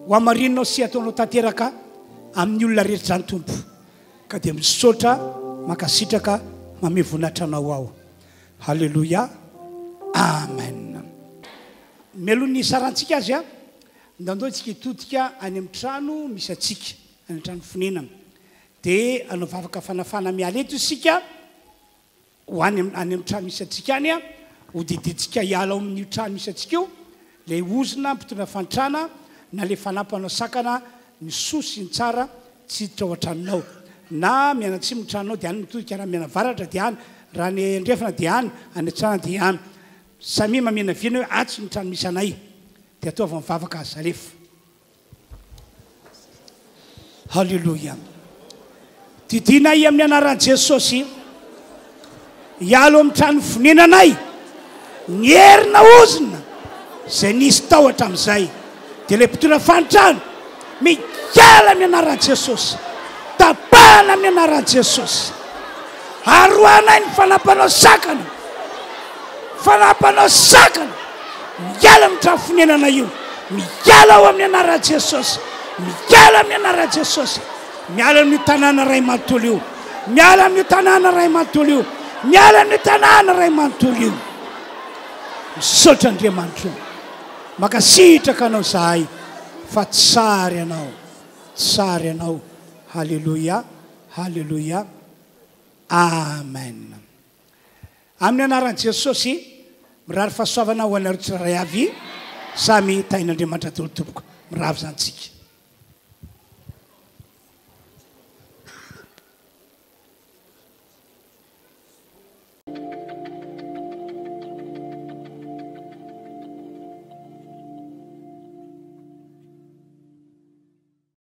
Ho hamarininao sy ataonao tanteraka amin'ny olona rehetra izany Tompo. Ka dia misaotra, mankasitraka, mamehy voninahitra anao aho. Haleloia. Amen. Mialoha ny hisarantsika azy, Ndandao isika hitodika any amin'ny trano misy antsika, any an-trano fonenana. Dia hanao vavaka fanafana miala eto isika, ho any any amin'ny trano misy antsika any, hodidintsika hiala ao amin'io trano misy antsika io, ilay ozona mpitondra fahantrana na ilay fanahy mpanao sakana ny soa sy ny tsara tsy hiditra ao an-tranonao. Na mianatsimo ny tranonao dia any mitodika, raha mianavaratra dia any, raha any andrefana dia any, any atsinanana dia any. Samia maminavina hoe atsy ny trano misy anay. Dia ataovy mivavaka azy alefa. Haleloia. Didinay amin'ny anaran'i Jesosy hiala ao amin'ny trano fonenanay ny herina ozona izay nisy tao hatramin'izay. Dia ilay mpitondra fahantrana miala amin'ny anaran'i Jesosy. Tapahana amin'ny anaran'i Jesosy. Aroanay ny fanahy-mpanao sakana. Fanahy-mpanao sakana. Miala amin'ny trano fonenana io. Miala ao amin'ny anaran'i Jesosy. Miala amin'ny anaran'i Jesosy. Miala amin'io tanàna iray manontolo io. Miala amin'io tanàna iray manontolo io. Miala amin'io tanàna iray manontolo io. Misaotra Andriamanitra o. Mankasitraka anao izahay fa tsara ianao. Tsara ianao. Haleloia. Haleloia. Amen. Amin'ny anaran'i Jesosy, mirary fahasoavana ho anareo tsirairay avy, samy tahin'Andriamanitra daholo tompoko. Mirary izany tsika.